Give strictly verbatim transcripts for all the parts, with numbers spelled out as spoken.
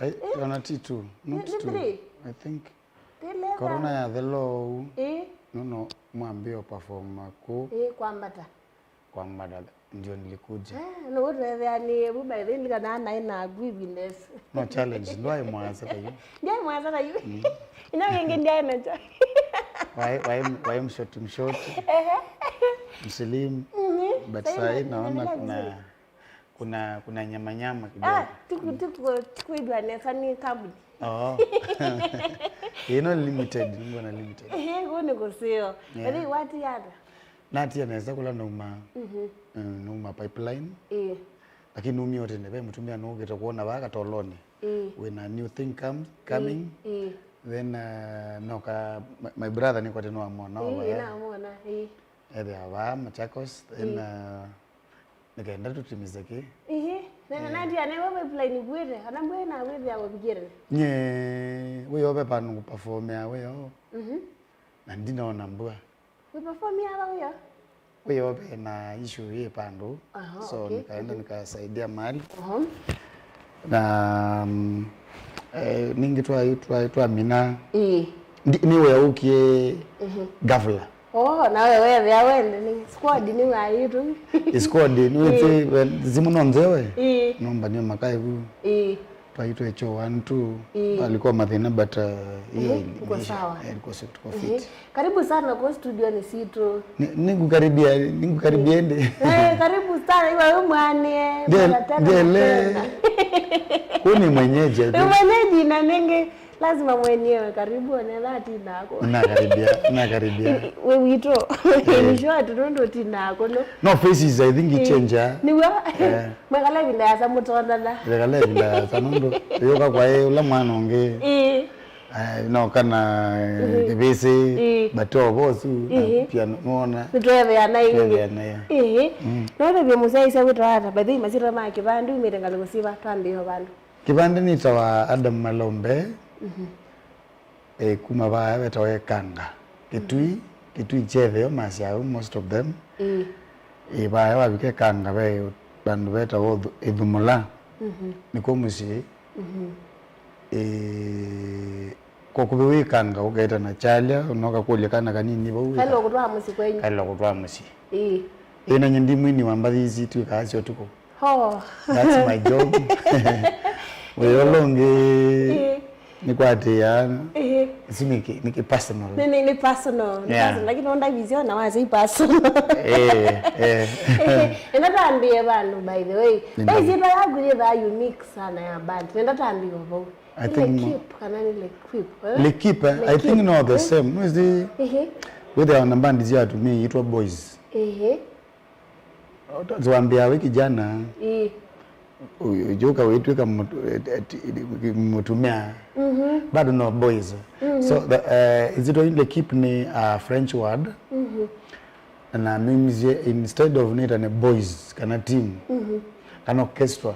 Ai, eh? Ona ti two, not two. Ni three? I think corona yathela ũu. Ĩĩ. Nũno mwambĩo perform kũ. Ĩĩ, kwambata. Kwambata ndio nilikuja. Eh, no ũtwetheanĩe vu by the way, kana naĩ naku ivinda ĩsu. No challenge, ndwaĩ mwasa ta yu. Ndiaĩ mwasa ta yu. Mm. Ino kĩngĩ ndiaĩ nakyo. Waĩ, waĩ, waĩ mshort, mshort. Ehe. Mslim. Mhm. But sahi naona kuna, kuna, kuna nyama nyama kidogo. Ah, tuku, tuku, tukwĩthwa nesa nĩ kabuli. Oh. Ĩno limited, nĩngwona limited. Ehe, kũu nĩ kũseo. Yeah. Ĩthĩ wati yata? Natia nesa kũla nauma, mhm, mm, nauma pipeline. Ĩĩ. Lakini numie ũtene, ve mũtumĩa nũkĩte kuona vaa katoloni. Ĩĩ. Wĩna new thing come, coming. Ĩĩ. Then, uh, noka, my, my brother nĩkwate nĩwamwona. Ĩĩ, ĩĩ, namwona, ĩĩ. Ethĩa vaa Machakos, then, ĩĩ, uh, nĩkenda tũtimize kĩ. Ĩĩ. Na, na, eh, natia newe pipeline kuĩte, kana mbwe na wĩthĩa wavikĩte? Nye, wĩyo ve vandũ ngũperformea wĩyo. Mhm. Na ndinaona mbua. Wĩperformia ava wĩyo? Wĩyo ve na issue yĩ vandũ. Aha, so, okay, nikaenda, mhm, nikasaidia mahali. Aha. Na, mm, eh, ningĩ twa, twa, twamina. Ĩĩ. Ndi-, nĩ wĩa ũkie, mhm, ghafla. Oh, nawe wethĩa wende nĩ squad nĩ waitũ. Ĩ squad, nĩ wĩsĩ, ĩĩ, we, simu no nzewe. Ĩĩ. Nomba nĩ makae vu. Ĩĩ. Twaitwe cho one two. Ĩĩ. Alikuwa mathĩna, but, uh, hiyo, mhm, ili-, uko iliisha. Sawa. Eh, ilikuwa sawa, tuko, mhm, fit. Karibu sana kwa studio ni situ. Ni-, nikukaribia, nikukaribia ende. Eh, karibu sana, iwa we mwane, ndiye-, mara tena, ndiye na le-, tena. Huu ni mwenyeji, I think. Ni mwenyeji na nenge, lazima mwenyewe, karibu, one thirty nako. Nakaribia, nakaribia. I-, i-, we wito. Eh. Ni short, nondo ti nako, no? No, faces, I think, it change, ah. Niwa? Eh. Mwekala vinda ya samutonana. Mwekala vinda ya sanundu. Yoka kwa yeye, ula mwana ungi. Ĩĩ. Eh, no kana, eh, mhm, kĩvĩsĩ, ĩĩ, but o vosu, na, ĩĩ, pia nona. Nĩtwetheana ĩngĩ. Twetheana, yeah. Ĩĩ. Mm. No tũthie mũsyaĩĩsya wĩtawa ata? By the way, masyĩtwa ma kĩvandĩ, umĩte ngalĩko syĩva, twambĩĩo vandũ. Kĩvandĩ nĩtawa Adam Malombe. Mhm. Eh, kuma vaya wetawa Ekanga. Kĩtui, mhm, Kĩtui kyetheo masyaũ, most of them. Ĩĩ. Eh, vaya wavika Ekanga ve vandũ vetawa Ũthu-, Ĩthumũla. Mhm. Nĩkuo mũsyĩ. Mhm. Ĩĩ, kwa kũvĩ wĩkanga, ũketa na kyalya, na ũkakũlya kana kanini vau. Kaĩlwa kũtwaa mũsyĩ kwenyu. Kaĩlwa kũtwaa mũsyĩ. Ĩĩ. Ĩĩ, nanye ndi mwini wa mbathi ici twĩkaa syo ũtukũ. Oh. That's my job. Wĩ ũla ũngĩ, ĩĩ, nĩkwatĩĩa. Ĩĩ. Isu nĩ kĩ-, nĩ kĩ personal. Nĩ, nĩ, nĩ personal. Nĩ, yeah, personal. Lakini onda visio na wase personal. Eh, eh. Eh, nenda tambie vandu, by the way. Nenda. Hey, zita yaku yetha unique sana ya band. Nenda tambie vau. I think Lekip, kana nĩ Lekip, eh? Lekip, eh? I think no the same. No, is the, mhm, with the band is here to me, it was boys. Ehe. Ziwambia we kijana, ĩĩ, u-, ujoka wetwika mutu-, eh, eh, ti-, mutumia. Mhm. Bado no boys. Mhm. So the, eh, izito ile Lekip ni a French word. Mhm. Na means ye, instead of nita ni boys, kana team, mhm, kana orchestra.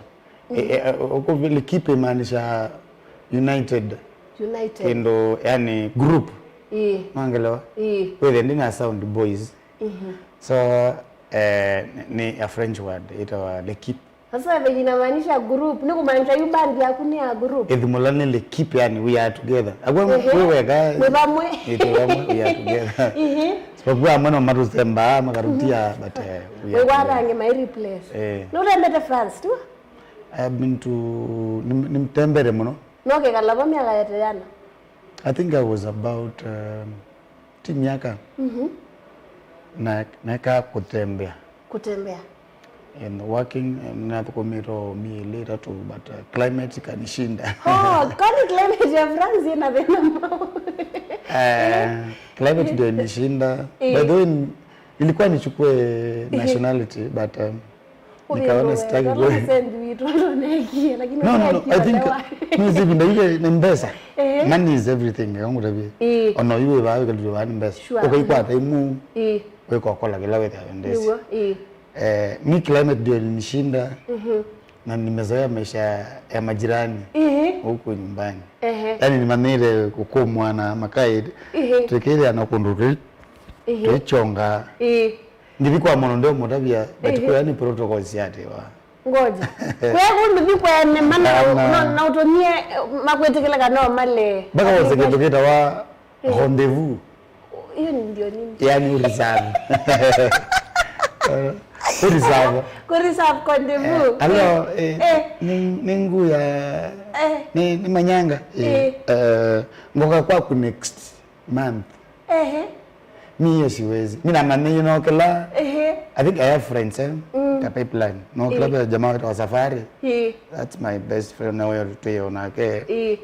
Mhm. Eh, eh, uko vile Lekip imaanisha united. United. Kĩndũ, yani group. Ĩĩ. Mwangelewa? Ĩĩ. Wethe ndina sound boys. Mhm. So, eh, ni a French word, ĩtawa Lekip. Sasa, vile inamaanisha group, ni kumaanisha yu band yaku ni ya group? Ĩthumũla ni Lekip, yani, we are together. Agwe, ehe, we weka. Mwe vamwe. Ĩtwe vamwe, we are together. Ehe. Sababu amwe no matũsemba, makarutia, mhm, but, eh, we are together. Wĩwathange mai replace. Eh. Nũtembete France, tu? I've been to, nim-, nimtembere mũno. No kĩkala vo myaka yete yana? I think I was about, um, ti myaka. Mhm. Na, naeka kũtembea. Kũtembea. And working, eh, nathũkũmĩte o myei ĩtatũ, but, uh, climate ikanishinda. Oh, kwani climate ya France ina thĩna mwaũ? Eh, climate ndio inishinda. Eh. By the way, ilikuwa nichukue nationality, but, um, nikaona sitaki ku- No, no, no, I think, no, si vinda ile ni mbesa. Eh. Money is everything, yangu tabia. Eh. Ona iwe ba, ikalwa ba ni mbesa. Sure. Ukaikwata imu. Eh. Wĩkokola kĩla wĩthĩa wendesĩ. Nĩw'o, ĩĩ. Eh, mi climate ndio ilinishinda, mhm, na nimezoea maisha ya majirani, ĩĩ, huku nyumbani. Ehe. Yaani, nimanyĩĩte kũkũmwa na makaĩ, ĩĩ, tũkĩthĩa na kũndũ twĩ, ĩĩ, twĩchonga. Ĩĩ. Ngĩthi kwa mũndũ ndĩũmũtavya, but, ĩĩ, kwa yani protocols yatĩwa. Ngoja. Kwe kũndũ thi kwa ene mana na, na, na ũtonyie, eh, makwĩtĩkĩla kana no male. Mpaka wose kĩndũ kĩtawa rendezvous. Hiyo ni ndio nini? Yani u reserve. Eh, u reserve. Ku reserve rendezvous. Eh, hello, eh, eh, ni, ni nguu ya, eh, ni, ni manyanga. Eh, eh, ngoka kwaku next month. Ehe. Mi hiyo siwezi. Mi nang'ang'ania, you know, kila, ehe, I think I have friends, eh? Mm. Ka pipeline. No, kila, eh, pe jamaa wetu wa safari. Eh. That's my best friend na wewe tu yonake. Eh.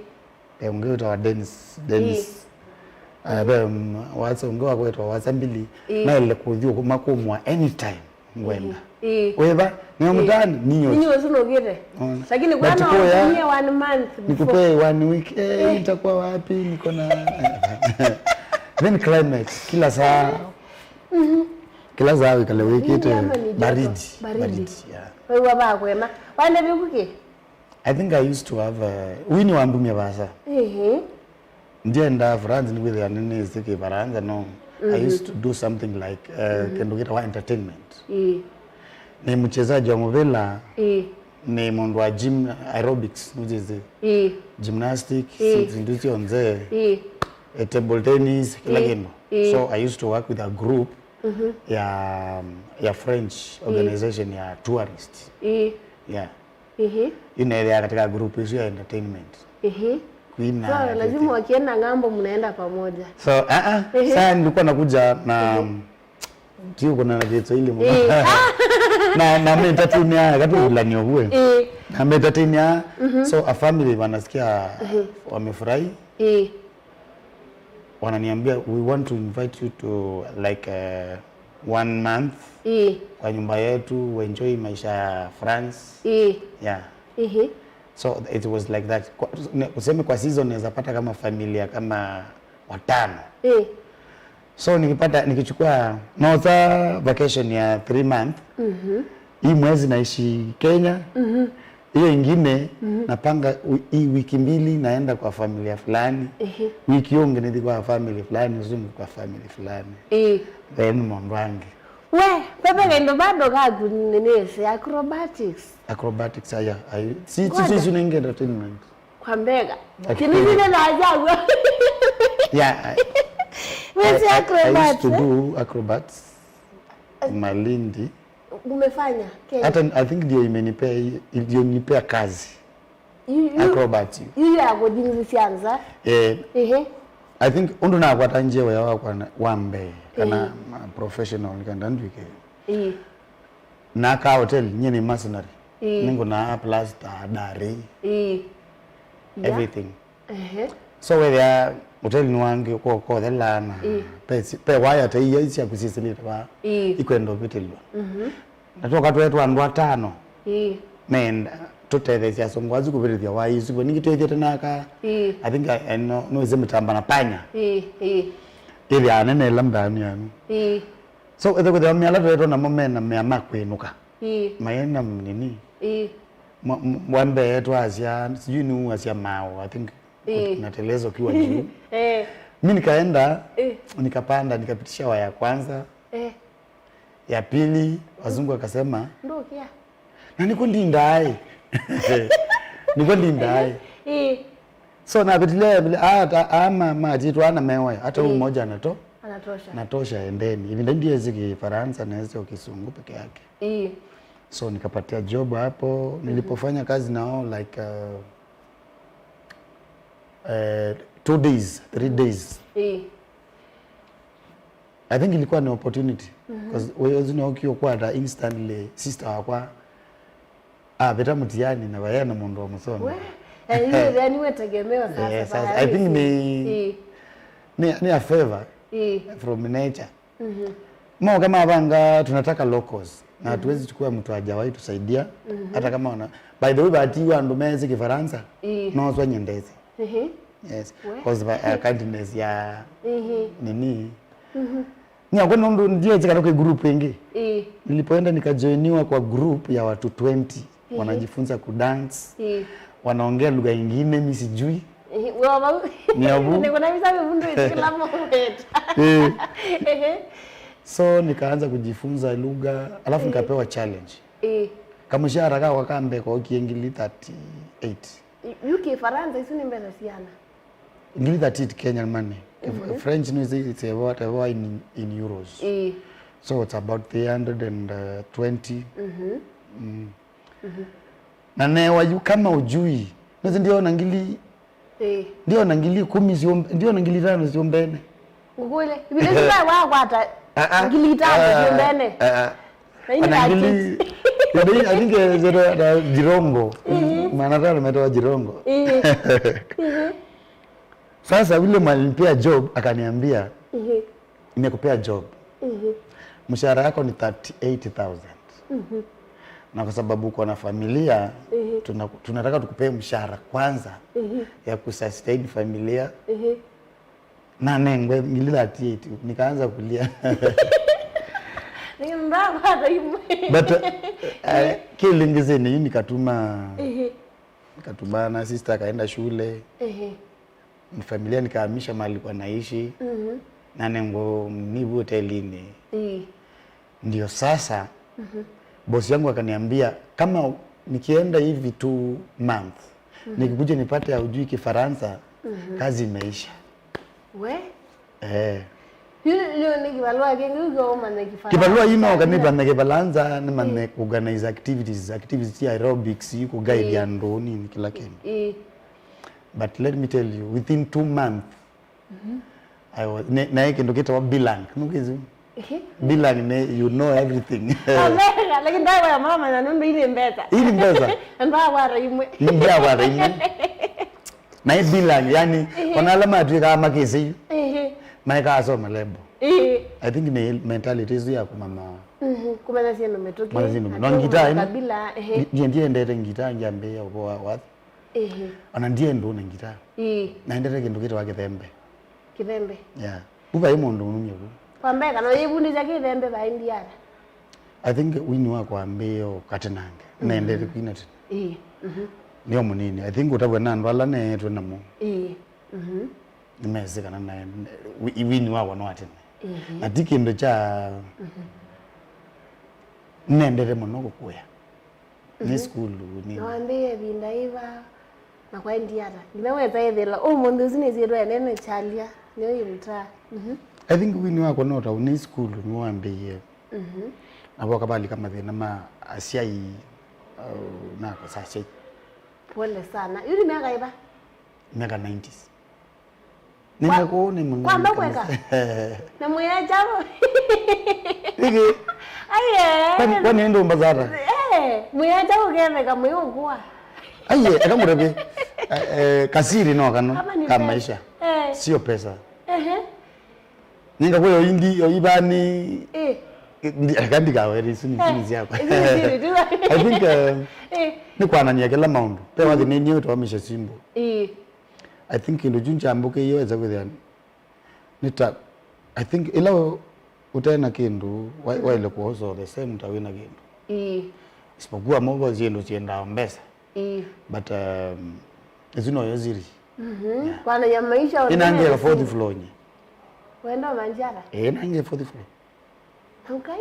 Eh, ũngĩ wĩtawa Dennis, Dennis. Eh. Ah, ve, mm, wasa ũngĩ wakwĩtwa wasa mbili. Eh. Maĩle kũthi ũkũ makumwa anytime ngwenda. Ĩĩ. Wĩva? Nĩ mũtaani? Ĩĩ. Ninyo. Ninyo ũsu nũkĩte. Ona. Lakini kwa no ũtumie one month before. Nikupe one week. Eh, eh, nitakuwa wapi? Niko na then climate. Kila saa. Mhm. Kila saa wĩkale wĩkĩte. Nini ama ni joto? Baridi. Baridi. Baridi, yeah. Wewe waba kwema. Wale bikuke? I think I used to have a, Winnie wambumya vasa. Ehe. Ndienda France nĩkwĩthĩa nĩnĩsĩ Kĩfaransa, no. I, mhm, used to do something like, uh, mhm, kĩndũ kĩtawa entertainment. Ĩĩ. Nĩ mchezaji wa mũvĩla. Ĩĩ. Nĩ mũndũ wa gym, aerobics, nũjĩsĩ. Ĩĩ. Gymnastic, ĩĩ, si-, sindu syonthe. Ĩĩ. Eh, table tennis, kila, ĩĩ, kĩndũ. Ĩĩ. So I used to work with a group, mhm, ya, ya French, ĩĩ, organization ya tourist. Ĩĩ. Yeah. Ehe. Inaelea katika group isu ya entertainment. Ehe. Kuina. So, lazima wakienda ng'ambo mnaenda pamoja. So, ah, ah, ehe, saa nilikuwa nakuja na, ehe, tiu kuna na Kiswahili mwa. Eh. Na, na mimi tatu ni haya, katu ulani ovue. Eh. Na mimi tatu ni haya. Mhm. So, a family wanasikia, ehe, wamefurahi. Eh. Wananiambia, "We want to invite you to, like, uh, one month, ĩĩ, kwa nyumba yetu, uenjoy maisha ya France." Ĩĩ. Yeah. Ĩhĩ. So it was like that. Kwa, ne-, kuseme kwa season naweza pata kama familia kama watano. Ĩĩ. So nikipata, nikichukua, naosa vacation ya three month. Mhm. Hii mwezi naishi Kenya. Mhm. Hiyo ingine, mhm, napanga wi-, hii wiki mbili naenda kwa familia fulani. Ehe. Wiki hiyo ingine nĩthi kwa family fulani, ũsu ũngĩ kwa family fulani. Ĩĩ. Then mũndũ angĩ. We, pepe kaindo bado kaku nĩnĩsĩ acrobatics. Acrobatics, aya, ayi. Si, si, si, si, nĩngĩ entertainment. Kwa mbega. Lakini nĩnĩ na ajabu. Yeah, I, wĩsĩ I, I, I used to acrobats, eh? Do acrobats. Eh. Malindi. Umefanya Kenya? Hata I think ndio imenipea, ndio nipea kazi. Yu, yu, acrobat yu. Yu ya kũthingithya nza. Eh. Ehe. I think ũndũ nakwata njeo ya wakwa na, wa mbee, kana, eh, ma professional kanda ndwike. Eh. Na ka hotel, nye nĩ masonry. Eh. Nĩngũnaa plaster, dari. Eh. Yeah. Everything. Ehe. So wethĩa hotel nĩ wangi ko, kothela na, ĩĩ, pe si-, pe waya ta iya syaku syĩsĩlĩte vaa, ĩĩ, ikwenda ũvĩtĩlw'a. Mhm. Na twoka twetwa andũ atano. Ĩĩ. Menda tũtetheesya asũngũ asu kũvĩtĩthya waya isu. Ningĩ twĩthĩte naka, ĩĩ, I think I, I know, no ĩsĩ mĩtamba na panya. Ĩĩ, ĩĩ. Ĩthĩa anene ĩla mbaanĩ yanu. Ĩĩ. So ĩthe kwĩthĩwa mĩala twetwa namo mena mea ma kwĩnũka. Ĩĩ. Maĩ na nini. Ĩĩ. Mwa-, m-, wa mbee twasya, sijui nĩ uasya mao, I think, ĩĩ, na telezo kiwa juu. Eh. Mi nikaenda, eh, nikapanda, nikapitisha waya ya kwanza. Eh. Ya pili, wazungu wakasema, "Ndukia." Na niko ndindae. Niko ndindae. Eh. So napitilia vile, ah, ta-, ah, ma-, ma, jitu ana mewe, hata huyu, eh, mmoja anato-, anatosha. Natosha, endeni. Hivi ndio ndiye ziki Faransa na hizo kisungu peke yake. Eh. So nikapatia job hapo, mhm, nilipofanya kazi nao, like, uh, uh, two days, three days. Eh. I think ilikuwa ni opportunity. Mhm. 'Cause we, we, you know, ukiwa kwa hata instantly, sister wakwa, ah, veta mtihani na vaya na mũndũ wa mũsomo. We, eh, yule yani we tegemeo sasa. Eh, sasa, I think ni, eh, ni, ni a favor, eh, from nature. Mhm. Moka mavanga, tunataka locals. Na, mhm, hatuwezi chukua mtu hajawahi tusaidia, mhm, hata kama wana, by the way, bahati wa andũ mezi Kifaransa, eh, no swa nyendezi. Ehe. Yes. We. 'Cause ba-, uh, kindness ya, ehe, nini? Mhm. Ni akwa nundu ndiye kana kwa group ingi. Ĩĩ. Nilipoenda nikajoiniwa kwa group ya watu twenty. Ehe. Wanajifunza kudance. Ĩĩ. Wanaongea lugha ingine mi sijui. Ehe, wa, wa, ni abu. Niko na visa vya mtu kila moment. Ĩĩ. Ehe. So nikaanza kujifunza lugha, alafu, ĩĩ, nikapewa challenge. Ĩĩ. Kamũshahara kakwa ka mbee kookie ngili thirty-eight. Yu Kĩfaransa, isu nĩ mbesa siana? Ngili thirty-eight Kenyan money. If French nĩ ĩsĩ, it's a what, a what in, in euros. Ĩĩ. So it's about three hundred and twenty. Mm. Na newa yu kama ujui. Nĩsĩ ndiona ngili, Ĩĩ. Ndiona ngili ikũmi syũmbe, ndiona ngili itano syũmbene. Ngũkũlye, ivindĩ ĩsu waĩ wakwata Ah, ah. Ngili itano Ah, syũmbene. Ah, ah. Na ĩndĩ Ana ngili, ĩndĩ, I think, eh, zero, na jirongo. Maana tano metawa jirongo. Ĩĩ. Sasa vile mwalinipea job, akaniambia, Ĩĩ. Nimekupea job. Mshahara yako ni thirty-eight thousand. Na kwa sababu uko na familia, tuna, tunataka tukupee mshahara kwanza ya kusustain familia. Na nengwe ngili thirty-eight, nikaanza kulia. Nĩmbakwata imwe. But uh, kĩlingizini yu nikatuma, nikatuma na sister akaenda shule. Ni familia nikahamisha mahali kwa naishi. Na nengo nivu hotelini. Ĩĩ. Ndio sasa bosi yangu akaniambia kama nikienda hivi two months, nikikuja nipate haujui Kifaransa, kazi imeisha. We? Eh. Yu, yu nĩ kĩvalũa kĩngĩ ũkĩomanya Kifaransa. Kĩvalũa yu no kanĩmanye Kifaransa, nĩmanye organize activities, activities cia aerobics, ku guide Ĩĩ. Andũ nini kĩla kĩndũ. Ĩĩ. But let me tell you, within two months, I was, ne, naĩ kĩndũ kĩtawa bilang. Nũkĩsĩ? Bilang nĩ, you know everything. Amega, lakini ndawa ya mama na nũndũ ili mbesa. Ili mbesa? Ndawa imwe. Ndawa imwe. Naĩ bilang, yani, ona ala matwĩkaa makĩsĩ yu. Maĩkaa so malebo. I think nĩ mentality ĩsu ya kũmanya. Kũmanya syĩndũ mĩtũkĩ. Kũmanya syĩndũ mĩtũkĩ. No ngitaa ĩno. Ndiendete ngitaa ngiambĩĩa ũvoo wa wathi. Ĩĩ. Ona ndiendũ na ngitaa. Ĩĩ. Naendete kĩndũ kĩtawa kĩthembe. Kĩthembe. Yeah. Vu vai mũndũ ũnumya vu. Kwa mbee kana ũyĩvundĩsya kĩthembe vai ndiata? I think wini wakwa wambĩĩe o katenange. Naendete kwina tene. Ĩĩ. Nĩo mũnini. I think ũtavwe na andũ ala neetwe namo. Ĩĩ. Nĩmesĩ kana na wini wakwa no wa tene. Na ti kĩndũ kya nendete mũno kũkũya. Nĩ sukulu nĩ. Na wambĩĩe ĩvinda yĩva, na kwaendie ata? Nginya wesa ĩthĩla ũmũnthĩ ũsu nĩsyĩtwa ene nĩ Kyalia, nĩyo yĩmũtaa. I think wini wakwa no ta nĩ sukulu nĩwambĩĩe. Na voka valika mathĩna ma asyai, uh, nakosa asyai. Pole sana. Yu nĩ myaka yĩva? Myaka nineties. Nĩ kwa-, mũkũũ, nĩ mũnini kwamba kabisa. Kweka? Na mwĩya kyaũ? Ĩkĩ? Aiye. Kwani, kwani nĩ ndũmba zata? Eh, mwĩya kyaũ ũketheka mwĩ ũkũa? Aiye, eka mũtavye. Eh, eh, kasiri no kano, kama ni ka pesa. Maisha. Eh. Sio pesa. Ehe. Ninga kwa yo indi, yo ibani. Eh. Ndi-, eka ndikawere, isu nĩ, isu nĩ syakwa. Isu nĩ siri tu. I think, eh, nĩ kwanania kĩla maũndũ. Pe wathi nĩ niyo twamisha simbo. Eh. I think kĩndũ kyu nkyambũkĩie wesa kwĩthĩa nĩ ta, I think ĩla we ũte na kĩndũ, wa-, waĩle kwosa the same ta wĩ na kĩndũ. Ĩĩ. Isipokuwa mo vo syĩndũ syĩendaa mbesa. Ĩĩ. But, um, isu noyo siri. Yeah. Kwananya maisha. Ĩnangĩe fourth floor nye. Wenda ũmanjara? Ĩĩ, ĩnangĩe fourth floor. Ngai.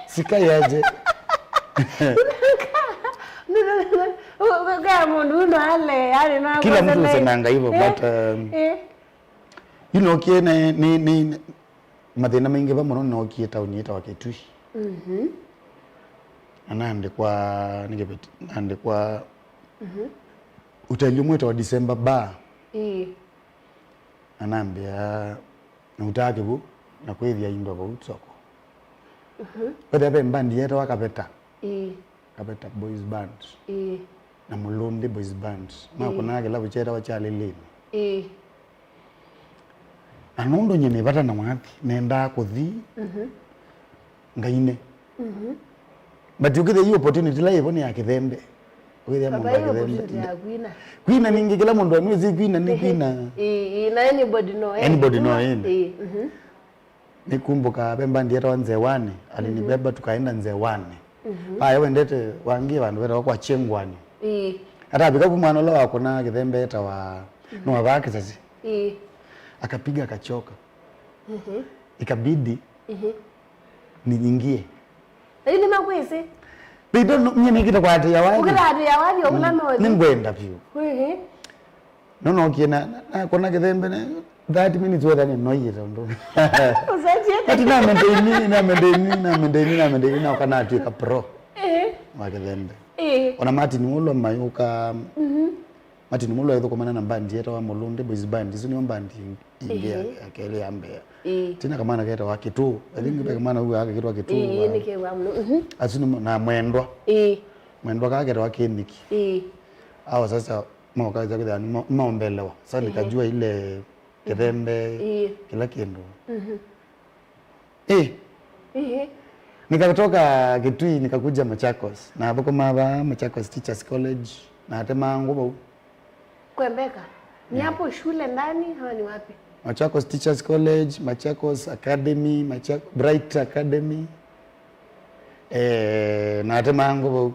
Sikai aje. Kaya mũndũ ũno ale, yani na kila mtu usemanga hivyo, eh, but, um, eh, you know, kie ne, ne, ne, mathĩna maingĩ va mũno nokie tauni ĩtawa Kitui. Mhm. Na naandĩkwa, nĩ kĩveti, naandĩkwa, mhm, hoteli ũmwe ĩtawa December Bar. Ĩĩ. Na nambĩa, na ũtaa kĩw'ũ, na kwĩthĩa indo vau soko. Mhm. Kwethĩa ve mbandi yetawa Kaveta. Ĩĩ. Kaveta Boys Band. Ĩĩ. Na Mũlũndĩ Boys Band. Ĩĩ. Makũnaa kĩlavu kyetawa kya Lĩlĩnĩ. Ĩĩ. Na nũndũ nyie nĩ vata na wathi, nendaa kũthi, mhm, ngaine. Mhm. But ũkĩthĩa yu opportunity ĩla yĩvo nĩ ya kĩthembe. Ũkĩthĩa mũndũ wa kĩthembe. Opportunity ya kwina. Kwina ningĩ kĩla mũndũ anwĩsĩ kwina nĩ kwina. Ĩĩ, ĩĩ, na anybody no ende. Anybody no ende. Ĩĩ, mhm. Nĩkumbuka ve mbandi yetawa Nzewani, alinibeba tukaenda Nzewani. Mhm. Vaya wendete wangie vandũ vetawa kwa Chengwani. Ĩĩ. Atavika vu mwana ũla wakũnaa kĩthembe etawa, mhm, nĩwavaa kĩsasi. Ĩĩ. Akapiga akachoka. Mhm. Ikabidi, mhm, niingie. Lakini makwĩsĩ. They don't know, nyie nĩkĩte kwatĩĩa wathi. Ũkĩtatĩĩa wathi, ũkũla nothi. Nĩngwenda vyũ. Ĩĩ. No nookie na, na, nakona kĩthembe na thirty minutes wetha nĩnoie tondũ. Ũsetiete. But na maintain, na maintain, na maintain, na maintain, na ũkanatwĩka pro. Ĩĩ. Wa kĩthembe. Ĩĩ. Ona Martin Mulwa mayũka. Mhm. Martin Mulwa ĩthũkũmana na band yetawa Mulunde Boys Band. Isu nĩyo band ĩngĩ ya, ĩĩ, ya kelĩ ya mbee. Ĩĩ. Tina kamwana ketawa Kitu. I think, mhm, ve kamwana ũu akekĩtwa Kitu. Ĩĩ, wa nĩkew'a mũno. Mhm. Asu nĩ mo-, na Mwendwa. Ĩĩ. Mwendwa kaa ketawa Kĩnĩki. Ĩĩ. Ao sasa maũkaĩsa kwĩthĩa nĩmo-, nĩmaombelewa. Sasa, ehe, nikajua ile kĩthembe, ĩĩ, kĩla kĩndũ. Mhm. Ĩĩ. Ĩĩ. Nikatoka Kitui nikakuja Machakos. Nathũkũmaa vaa Machakos Teachers College. Natemaa ngũ vau. Kwembeka? Ni hapo shule ndani ama ni wapi? Machakos Teachers College, Machakos Academy, Macha-, Bright Academy. Eh, natemaa ngũ vau.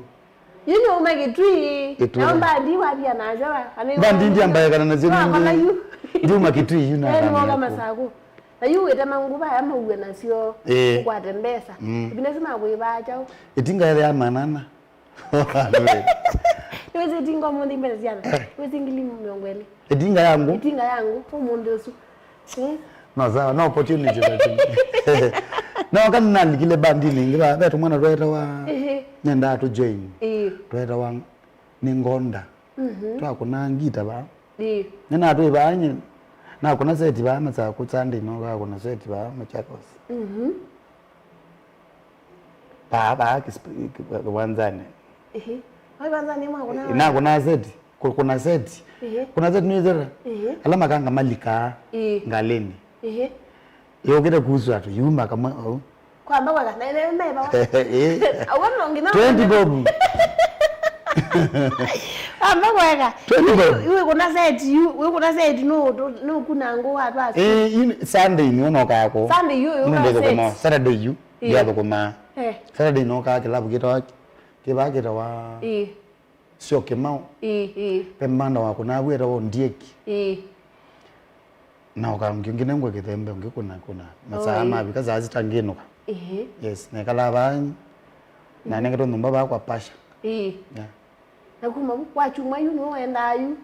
Yu nĩwauma Kitui. Kitui. Nao mbandi wavia nasyo va? Kana yu mbandi ndiambaekana nasyo nĩngĩ. Ndiuma Kitui yu na. Eh, nĩwoka Masaku. Na yu wĩte mangũva aya mauwe nasyo, eh, ũkwate mbesa. Mm. Ĩvinda ĩsu makwĩvaa kyaũ? Ĩtinga ĩthĩa manana. Nĩwĩsĩ ĩtinga ũmũnthĩ mbesa syana? Eh. Nĩwĩsĩ ngili mĩongo ĩlĩ? Ĩtinga ya ngũ? Ĩtinga ya ngũ, ũmũnthĩ ũsu. Eh? No, sawa, no opportunity, lakini. No, kana nalikile bandini ĩngĩ, va, ve tũmwana twetawa, ehe, nendaa tũ join. Ĩĩ. Twetawa nĩ Ngonda. Mhm. Twakũnaa ngita vaa. Ĩĩ. Nĩnatwĩ vaa nye, nakũna seti vaa Masaku Sunday, no kakũna seti vaa Machakos. Mhm. Paa, paa kis-, ki-, kiwanzani. Ehe. Vai kwanza ni mwa kuna. Nakũna seti. Ku-, kuna seti. Ehe. Kuna seti nĩ zera. Ehe. Ala makanga malikaa. Ĩĩ. Ngalĩnĩ. Ehe. Yũkĩte kuhusu atu yuma kamwe au. Kwamba kweka na ile meba. Eh. Awe no ngina. Twenty bob. Kwamba kweka. Twenty bob. Iwe kuna seti, yu, we kuna seti no, no kuna ngo hapa. Eh, in Sunday ni ono kako. Sunday yu, yu. Ndio kwa seti. Saturday yu. Ĩĩ. Ndiathũkũmaa. Eh. Saturday nookaa kĩlavu kĩtawa, kĩvaa kĩtawa, ĩĩ, Syo Kĩmaũ. Ĩĩ, ĩĩ. Ve mbanda wakũnaa vu etawa Ondieki. Ĩĩ. Na ũka ũngĩ, ũngĩ nengwe kĩthembe, ũngĩ kũna, kũna. Masaa, oi, mavika saa sita ngĩnũka. Ĩĩ. Yes, nekalaa vaa, na nengetwe nyũmba vaa kwa Pasha. Ĩĩ. Yeah. Na kuma vu kwa chuma yu nĩwe wendaa yu.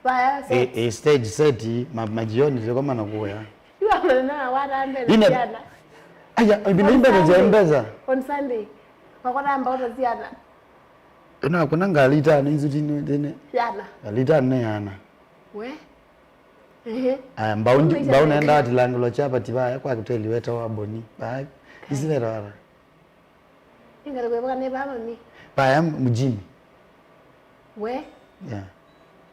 Vaya set. Eh, eh, stage set, ma, majioni ziko mana kuya. Yu amana na wata mbele ina, jana. Aya, ibina mbele za mbeza. On Sunday. Wakota mbao za ziana. Ina kuna ngali itano izu tini tene. Yana. Ngali itano ne yana. We? Ehe. Aya, mbao ndi, mbao naenda atilangilo chapa tibaya kwa kuteli weta wa Boni. Baya. Isi vera. Ingale kwe baka ne baba mi. Baya mjini. We? Yeah.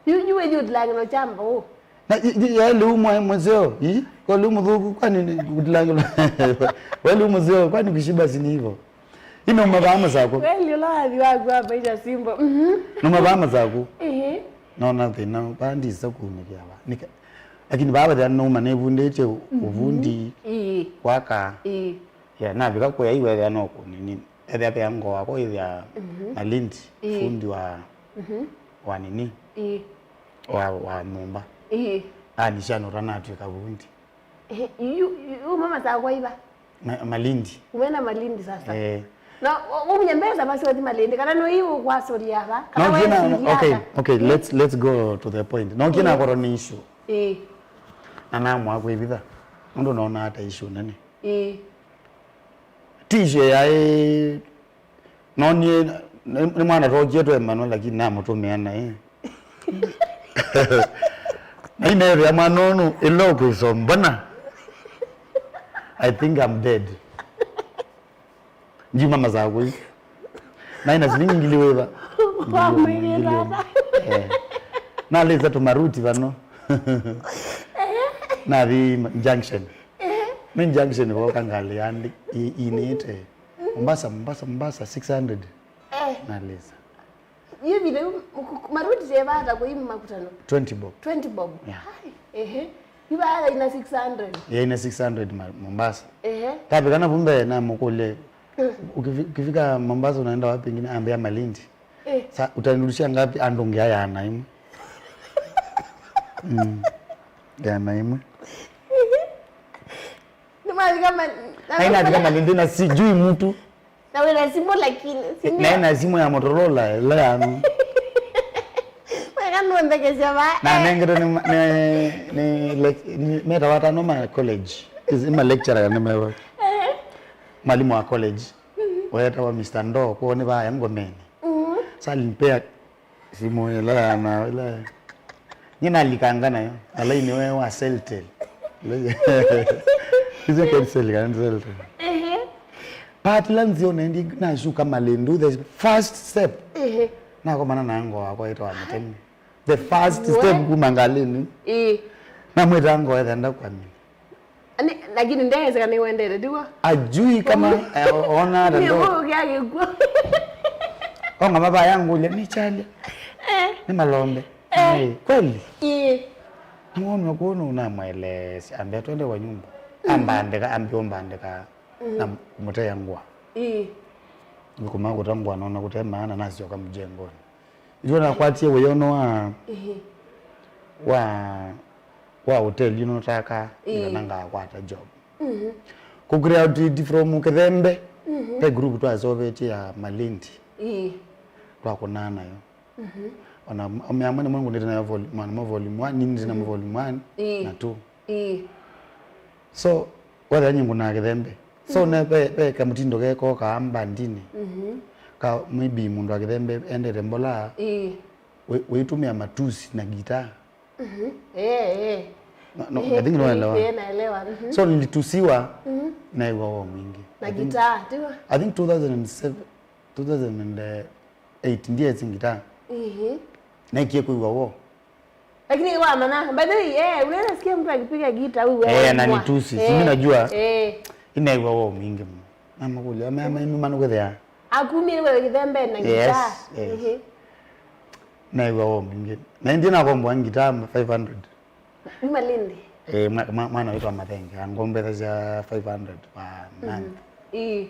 Yu, yu we yu tilangilo chamba o. Na, i, i, ya liu mwa, mzeo, i? Kwa liu muthuku, kwani ni kutilangilo? We liu mzeo, kwani kushiba si ni hivyo? Ino mabama zako. We liu la wathi waku hapa isha simbo. Mhm. No mabama zako. Ehe. Naona thĩna, bandisa kumĩkĩa va. Nika, lakini baba thĩna nũma nĩvundĩtye, mhm, ũvundi, ĩĩ, kwaka. Ĩĩ. Yeah, navika kũya iwethĩa no kũnini. Ethĩa pea ngoo wakwa ĩthĩa, mhm, Malindi, ĩĩ, fundi wa, mhm, wa nini? Ĩĩ. Wa, wa nyũmba. Ĩĩ. Anisya nũtanatw'ĩka vundi. Ĩĩ, yu, yu, yu mama sakwa iva? Ma-, Malindi. Umena Malindi sasa. Eh. Na u-, umye mbesa basi wathi Malindi. Kana no iu kwasũlia ava? Kana no, kina, wesũlia okay, ava? Okay, mm, let's, let's go to the point. No kina, mm, korwo nĩ issue. Ĩĩ. Na namwa kwĩvitha. Nũndũ naona ata issue nene. Ĩĩ. Ti issue yaĩ, no niĩ, nĩ, nĩ mwana twokie twemano, lakini namũtũmĩa naĩ. Na inethĩa mwana ũnũ ĩla ũkwĩsombana. I think I'm dead. Ndyuma Masakũ. Naĩ na silingi ngili wĩva? Wa mwĩĩ tata. Eh. Nalĩsa tũmaruti vano. Nathi junction. Nĩ junction voka ngalĩ yandi i-, inĩte. Mombasa, Mombasa, Mombasa, six hundred. Eh. Nalĩsa. Yu vile maruti jevata kwa makutano. Twenty bob. Twenty bob. Yeah. Hai. Ehe. Yu vaya ina six hundred. Yeah, ina six hundred ma-, Mombasa. Ehe. Tapi kana vumbe na mukule. Mm. Ukifi-, ukifika Mombasa unaenda wapi ingine? Ambia Malindi. Eh. Sa utanirudishia ngapi? Andũ ngeayana imwe. Mm. Ngeayana imwe. Nĩmwafika ma-, na haina afika Malindi na sijui mtu. Na wĩna simũ lakini, si ndio? Nena simũ ya Motorola ĩla yanu. Wega nũnthekesya va. Na nengetwe nĩ, nĩ, nĩ, like, nĩ metawa atano ma college. Is ma lecturer nĩ mewa. Mwalimu wa college. Wetawa Mister Ndoo, kwoo nĩ vaya Ngomeni. Salimpea simũ ĩla ya na ĩla. Nyie nalikanga nayo. Na laini we wa Celtel. Icio keri Celtel kana Celtel. Ehe. But la nzio nendi nashuka Malindi, the first step. Ehe. Nakomana na ngo wakwa ĩtawa Mũtemi. The first step kuma ngalĩnĩ. Ĩĩ. Namwĩta ngo ethe ndakwamini. Ani, lakini ndeseka nĩ wendete, tiwa? Ajui kama eh, ona hata ndo. Ndio kya gikuo. Onga mabaya ngule ni chali. Eh. Ni malombe. Eh. Hey, kweli? Ĩĩ. Namwona kuona unamwelesya ambe twende kwa nyumba. Ambandika ambe umbandika na muteya ngwa. Ĩĩ. Ngikuma kutangwa naona kute maana nasyoka mjengoni. Ithuĩ nakwatie wĩyono wa wa wa hoteli ĩno taka ĩĩ, kana ngakwata job. Kũkrea utiti from Kĩthembe, ve group twasovetye ya Malindi. Ĩĩ. Twakunaa nayo. Ona ame amwe nĩmo ngũnĩte nayo vol- mwana mo volume one, nini ndina mo volume one Ĩĩ. Na two. Ĩĩ. So wethĩa nyingũnaa Kĩthembe. So ne ve ve kamũtindo kekokaa mbandinĩ. Ka maybe mũndũ wa Kĩthembe endete mbola Ĩĩ. Wĩ- wĩtũmĩa matusi na gitaa. Eh, eh. No, no, I think unaelewa. Eh, naelewa. So nilitusiwa naigua woo mwingi. Na gitaa, tiwa? I think two thousand seven, two thousand eight ndiesi gitaa. Ehe. Nekie kuigua woo. Lakini wamana, by the way, eh, unaweza sikia mtu akipiga gitaa huyu. Eh, ananitusi. Si mimi najua. Eh. Inaigua woo mwingi mno. Namakũlya, ame ame numa nũkwĩthĩa. Akumie we Kĩthembe na gitaa. Yes, yes. Ehe. Naigua woo mwingi. Na ĩndĩ nakomboa ngitaa five hundred. Nĩ Malindi. Eh, mwa- mwa- mwana witũ wa Mathenge angombethasya five hundred per month. Ĩĩ.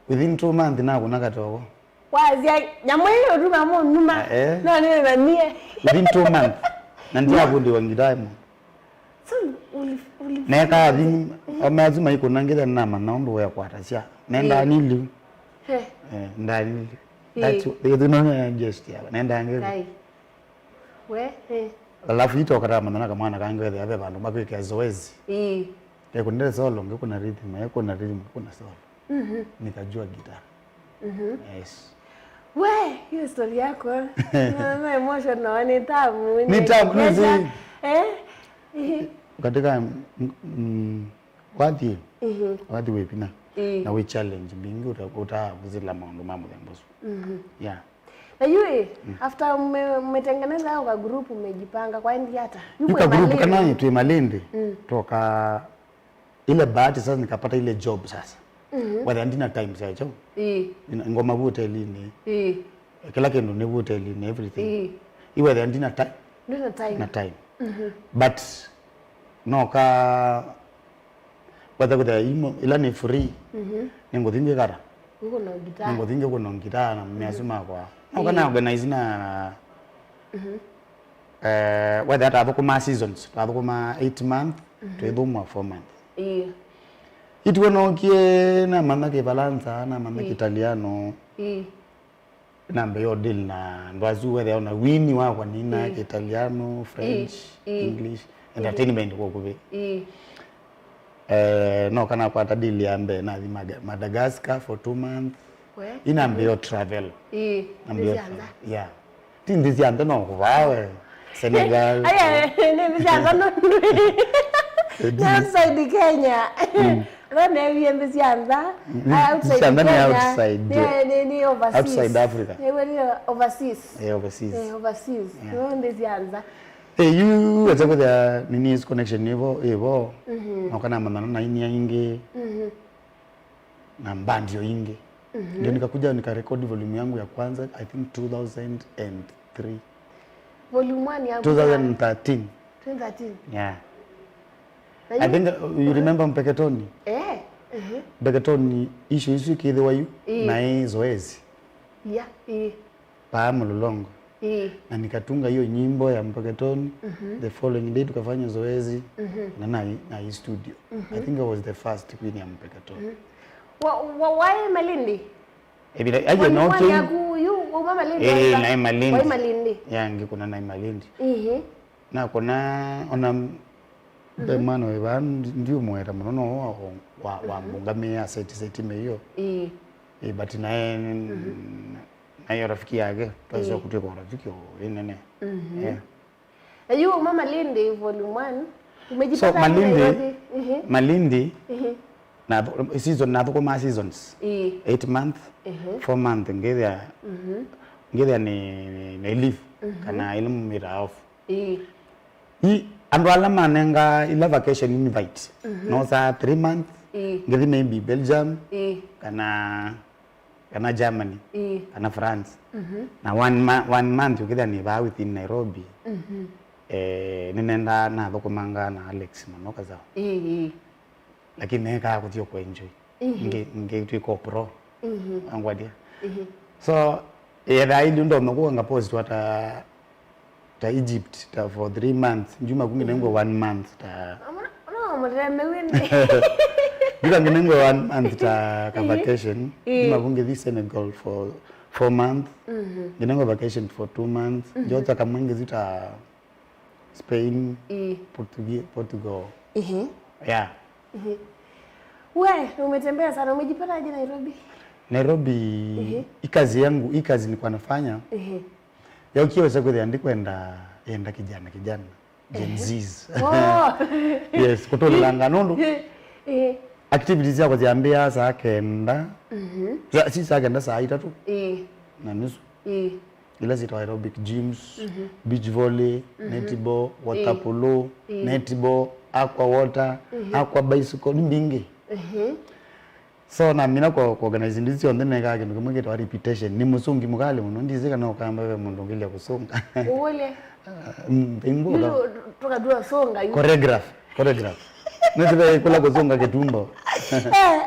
Within two months nakũna katoko. Wasya nyamũ ĩĩ ũtuma mũnuma. Ah, eh. No nĩmanie. Within two months. Na ndiavundiwa ngitaa ĩmwe. So, uli- uli- Nekaa thĩnĩ, o measu maikũna ngĩthe namanya ũndũ wekwatasya. Nendaa niliu. He. Eh, ndaniliu. That's ĩĩ, ĩthĩno just ya. Nendaa ngĩthe. Kai. We, eh. Alafu itoka tamanya na kamwana kangĩ wethĩa ve vandũ makwĩkĩa zoezi. Ĩĩ. Ekũnĩte solo, ngĩkũna rhythm, ekũna rhythm, ngĩkũna solo. Mhm. Nikajua gitaa. Mhm. Yes. We, hiyo story yako. No, no, emotional, ni tamu. Ni tamu, no, si. Eh? Katika, mm, mm, wathi, wathi wĩ vinya, na wĩ challenge mbingĩ uta- utaa kũsila maũndũ ma mũthemba ũsu. Yeah. Na yu ĩ, after mme- mmetengeneza hao ka group, mmejipanga, kwaendi ata? Yu mwĩ ka group Malindi. Kana twĩ Malindi, toka ile bahati sasa nikapata ile job sasa. Whether ndina time sasa. Ii. Ngoma vu hotelini. Ii. Kila kindu ni vu hotelini, everything. Ii. Iwethe ndina time. Ndina time. Na time. But no ka whether whether imo ila ni free. Ninguthingi kara. Nguno gitaa. Ninguthingi kuno gitaa na measu makwa. No kana organize na Eh, whether atathũkũmaa seasons, twathũkũmaa eight month, twĩthũmũa four month. Ĩĩ. Ituo nookie namanya Kĩvalanza, namanya Kĩtaliano. Ĩĩ. Nambĩĩa deal na andũ asu wethĩa ona wini wakwa nina Kĩtaliano, French, English, entertainment kwa ũkuvĩ. Ĩĩ. Eh, no kana kwata deal ya mbee nathi Maga- Madagascar for two months. We? Inambĩĩa travel. Ĩĩ. Nambĩĩa travel. Yeah. Ti nthĩ sya nthĩ no kũvaa we. Senegal. Aya, nĩ nthĩ sya nthĩ no. Nĩ outside Kenya. No newie nthĩ sya nthĩ. Nthĩ sya nthĩ nĩ outside. Nĩ, nĩ, nĩ overseas. Outside Africa. Nĩ overseas. Eh, overseas. Eh, overseas. Yeah. Nĩ nthĩ sya nthĩ. Eh, yu weza kwĩthĩa nini is connection ivo, ivo. No kana manana na ini aingi. Na band yo ingi. Ndio nikakuja nikarekodi volume yangu ya kwanza, I think two thousand and three. Volume one ya two thousand thirteen. Twenty thirteen. Yeah. Na I think uh, you remember Mpeketoni? Eh. Mpeketoni isho isu ikithiwa yu na i zoezi. Yeah, eh. Paa Mlolongo. Ĩĩ. Na nikatunga hiyo nyimbo ya Mpeketoni. The following day tukafanya zoezi na na na hii studio. I think I was the first queen ya Mpeketoni. Wa, wa, waĩ Malindi? Ĩvinda, aje, volume no one kĩu yaku yu, wauma Malindi, eh, waĩ, naĩ Malindi. Waĩ Malindi. Ya, ngĩkũna naĩ Malindi. Mhm. Nakũna ona ve mwana wĩ vaa, ndi-, ndiũmũweta mũno, no wa, wa, wa mbũngamĩĩa seti, seti mĩio. Ĩĩ. Ĩĩ, but naĩ, naĩ rafiki yake, twasyoka kũtw'ĩka rafiki o ĩnene. Mhm. Eh. Na yu uma Malindi volume one, umejipata Malindi, Nairobi. Mhm. Malindi, mhm, na season, nathũkũmaa seasons. Ĩĩ. Eight month, mhm, four month, ngĩthĩa, mhm, ngĩthĩa nĩ, nĩ, nĩ leave, mhm, kana ĩla mumĩtaa off. Ĩĩ. I, andũ ala manenga ila vacation invite, mhm, nosaa three month, ĩĩ, ngĩthi maybe Belgium, ĩĩ, kana kana Germany, ĩĩ, kana France. Mhm. Na one, ma-, one month ũkĩthĩa nĩ vaa within Nairobi. Mhm. Eh, nĩnendaa nathũkũmanga na Alex mũno Kasawa. Ĩĩ, ĩĩ. Lakini nekaa kũthi kũenjoy. Mhm. Ngĩ-, ngĩtw'ĩka pro. Mhm. Wangwatia. Mhm. So, ethaa ili ndonya kũka ngapostwa ta ta Egypt, ta for three months, ndyuma ku nginengwe one month ta. Amuna, no, mũteme wĩndĩ. Ndyuma nginengwe one month ta ka vacation, ndyuma ku ngithi Senegal for four months, nginengwe vacation for two months, njoka kamwe ngithi ta Spain, Portugi-, Portugal. Ĩĩ. Yeah. Ĩĩ. We, umetembea sana, umejipataje Nairobi? Nairobi, hii kazi yangu, hii kazi nilikuwa nafanya, yokie wesa kwĩthĩa ndikwenda yenda kijana, kijana, Gen Zs. Oh. Yes, kũtũlĩlanga nũndũ activities syakwa syambĩaa saa kenda. Sa-, si saa kenda, saa itatũ na nusu. Ila syĩtawa aerobic gyms, beach volley, netball, water polo, netball, aqua water, aqua bicycle, nĩ mbingĩ. So, namina ku, ku organize nduzi syonthe, nekaa kĩndũ kĩmwe kĩtawa repetition. Nĩ mũsũngi mũkalĩ mũno, ndisĩ kana ũkamba ve mũndũ ũngĩlya kũsũnga. Ũwũlye. Ah, mm, ĩngũka. Yu tũkatua sũnga yu. Choreograph, choreograph. Nĩsĩ ve kũla kũsũnga kĩtumbo. Eh,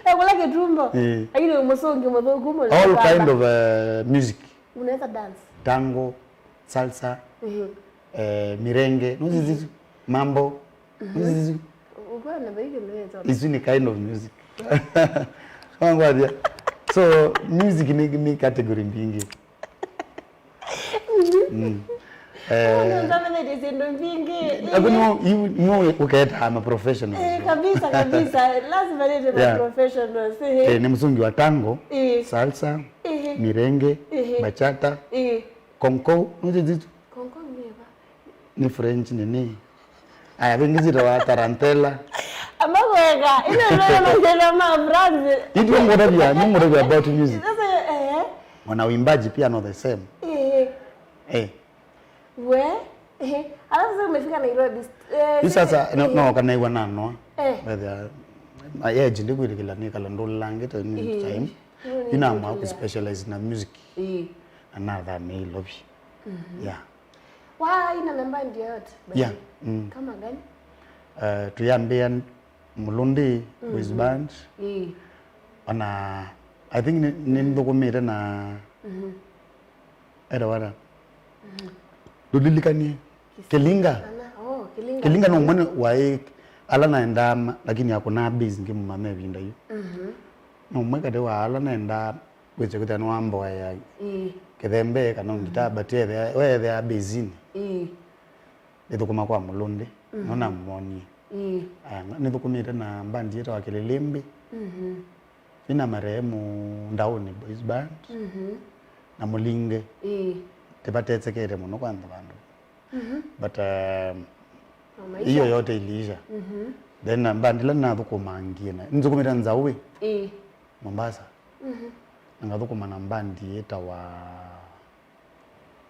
eh, kũla kĩtumbo. Eh. Lakini mũsũngi mũthũku mũno. All kind of, uh, music. Unaweza dance? Tango, salsa, eh, merengue, no zizi, mambo, no zizi. Ukwenda baiki ndio. Isu ni kind of music. Wangwathia. So, music ni, ni category mbingĩ. Mm. Eh. Ndio, ndio, ndio, ndio, mbingĩ. Hapo no, you know, uketa ama professionals. Eh, kabisa, kabisa. Lazima ndio professionals. Eh, ni msungi wa tango, salsa, merengue, bachata, conco, no zizi. Conco nĩ ĩva? Nĩ French nini. Aya, vĩngĩ syĩtawa tarantella. Ama kweka, ino ndio majina ma France. Ndio ngũtavya, ndio ngũtavya about music. Sasa, eh. Ona uimbaji pia no the same. Eh. Eh. We, eh. Alafu sasa umefika Nairobi. Eh, yu sasa, no, no, kana iwa na noa. Eh. Whether, my age, ndikwĩtĩkĩla nĩ kala ndũlangĩte any time. Ina mwa ku specialize na music. Eh. Na nathamĩie Nairobi. Yeah. Waina na bandi yoyote? Yeah, mm. Kama gani? Eh, tuyambĩa Mulundi Boys Band. Ĩĩ. Ona, I think nĩ, nĩnthũkũmĩte na, etawa ata? Ndũlilikanie. Kilinga. Ana, oh, Kilinga. Kilinga no mwana waĩ ala naendaa ma-, lakini akũnaa bass ngĩmũmanya ĩvinda yu. No mwe katĩ wa ala naendaa wĩsĩ kwĩthĩa nĩwamboea kĩthembee kana ngita, but ethĩa, weethĩa basinĩ. Nĩthũkũma kwa Mũlũndĩ, no namwonie. Aya, nĩthũkũmĩte na bandi yĩtawa Kĩlĩlĩmbĩ. Ĩna marehemu Ndaũnĩ Boys Band na Mũlingĩ. Tĩvatesekete mũno kwantha vandũ. But, um, hiyo yote iliisha. Then na band ila nathũkũmangie na, nĩthũkũmĩte Nzaũ ĩ Mombasa. Na ngathũkũma na band yĩtawa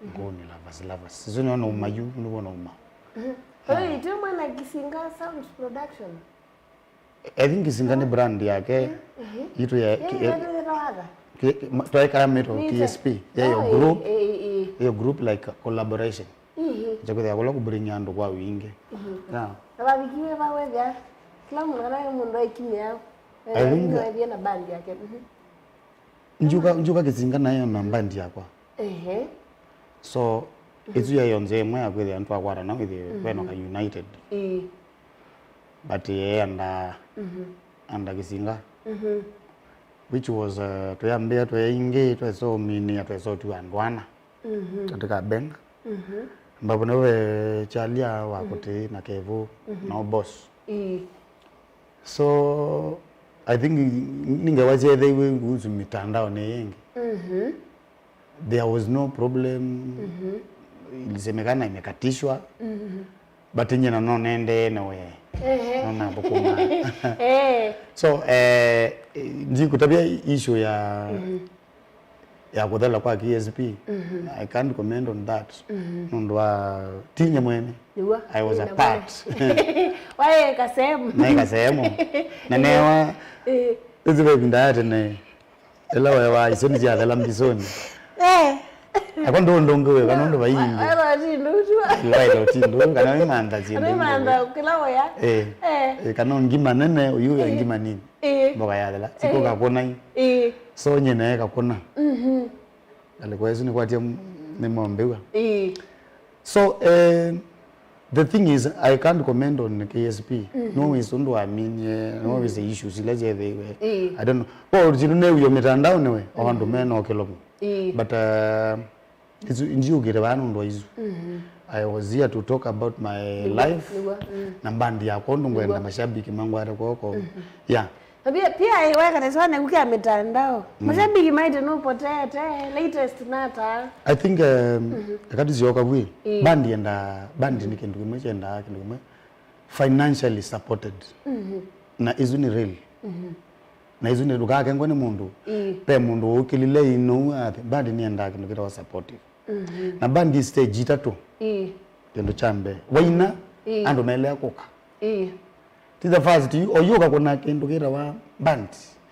Ngũni Lovers Lovers. Sisi nĩona uma yu, nĩwona uma. Oi, tu mwana Kisinga Sounds Production. I think Kisinga nĩ brand yake, yitũ ya, twaĩkaa mĩto T S P, ya yo group, ya yo group like collaboration. Nja kwĩthĩa kũla kũbringi andũ kwa wingĩ. Yeah. Na vavikiwe vawethĩa, kĩla mũndũ kana mũndũ aikimĩa, I think wethie na band yake. Njuka, njuka Kisinga nayo na band yakwa. So, ĩsu yaĩ o nzĩa ĩmwe ya kwĩthĩa nĩtwakwatana wĩthĩe venoka united. But yeye anda, anda Kisinga. Mhm. Which was, uh, twĩambĩa twĩ aingĩ, twesa ũminĩa, twesa ũtua andũ ana. Mhm. Katika benga. Mhm. Ambapo nĩwe Chalia wa Kũtĩ na Kevu, mhm, no boss. Ĩĩ. So, I think ningewa syetheiwe kuhusu mitandaoni yĩngĩ. Mhm. There was no problem. Mhm. Ilisemekana imekatishwa. Mhm. But nyina no nendee na we. Ehe. No nathũkũma. Eh. So, eh, ndikũtavya issue ya, mhm, ya kũthela kwa K S P. Mhm. I can't comment on that. Mhm. Nũndũ wa tinya mwene. Nĩw'o. I was a part. Waĩ kasehemu. Naĩ kasehemu. Na newa, eh, ĩsu ve ĩvinda ya tene. Ĩla wewa isu nĩsyathela mbisũnĩ. Eh. Akwa ndũ ũndũ ũngĩ wĩka nũndũ vaingĩ. Waĩla ũtindũ ũtua. Waĩla ũtindũ kana wĩmantha syĩndũ. Kana wĩmantha kĩla wĩa. Eh. Eh. Eh, kana ngima nene, ũyu wĩ, eh, ngima nini. Eh. Mboka yathela. Siko, eh, kakũna yu. Eh. So nyine kakũna. Mhm. Alikuwa Yesu nĩkwatia nĩmombĩwa. Eh. So, eh, the thing is, I can't comment on K S P. Mhm. No wĩsĩ ũndũ waminie, no wĩsĩ issues ila syethĩiwe. Ĩĩ. I don't know. Kwa ũtinu nĩ wio mitandaoni we, o andũ, mhm, mena ũkĩlomo. Ĩĩ. But, uh, isu, ndiũkĩte vaa nũndũ wa isu. Mhm. I was here to talk about my, nĩw'o, life, nĩw'o, mm, na band yakwa ũndũ ngwenda, nĩw'o, mashabiki mangwate kwoko. Mhm. Yeah. Na pia, pia weka na swana kukia mitandao. Mm. Mashabiki maite nupotete, latest nata. I think, um, mhm, wakati sioka vwi, ĩĩ, band yenda, band nĩ kĩndũ kĩmwe kyendaa kĩndũ kĩmwe financially supported. Mhm. Na isu nĩ real. Mhm. Na isu nĩ ndũkakengwe nĩ mũndũ. Ĩĩ. Pe mũndũ ũkĩlile ino athi, band nĩyendaa kĩndũ kĩtawa supportive. Mhm. Na band i stage itatũ. Ĩĩ. Kĩndũ kya mbee. Waina, ĩĩ, andũ melea kũka. Ĩĩ. Ti the first, yu, o yu ũkakũna kĩndũ kĩtawa band.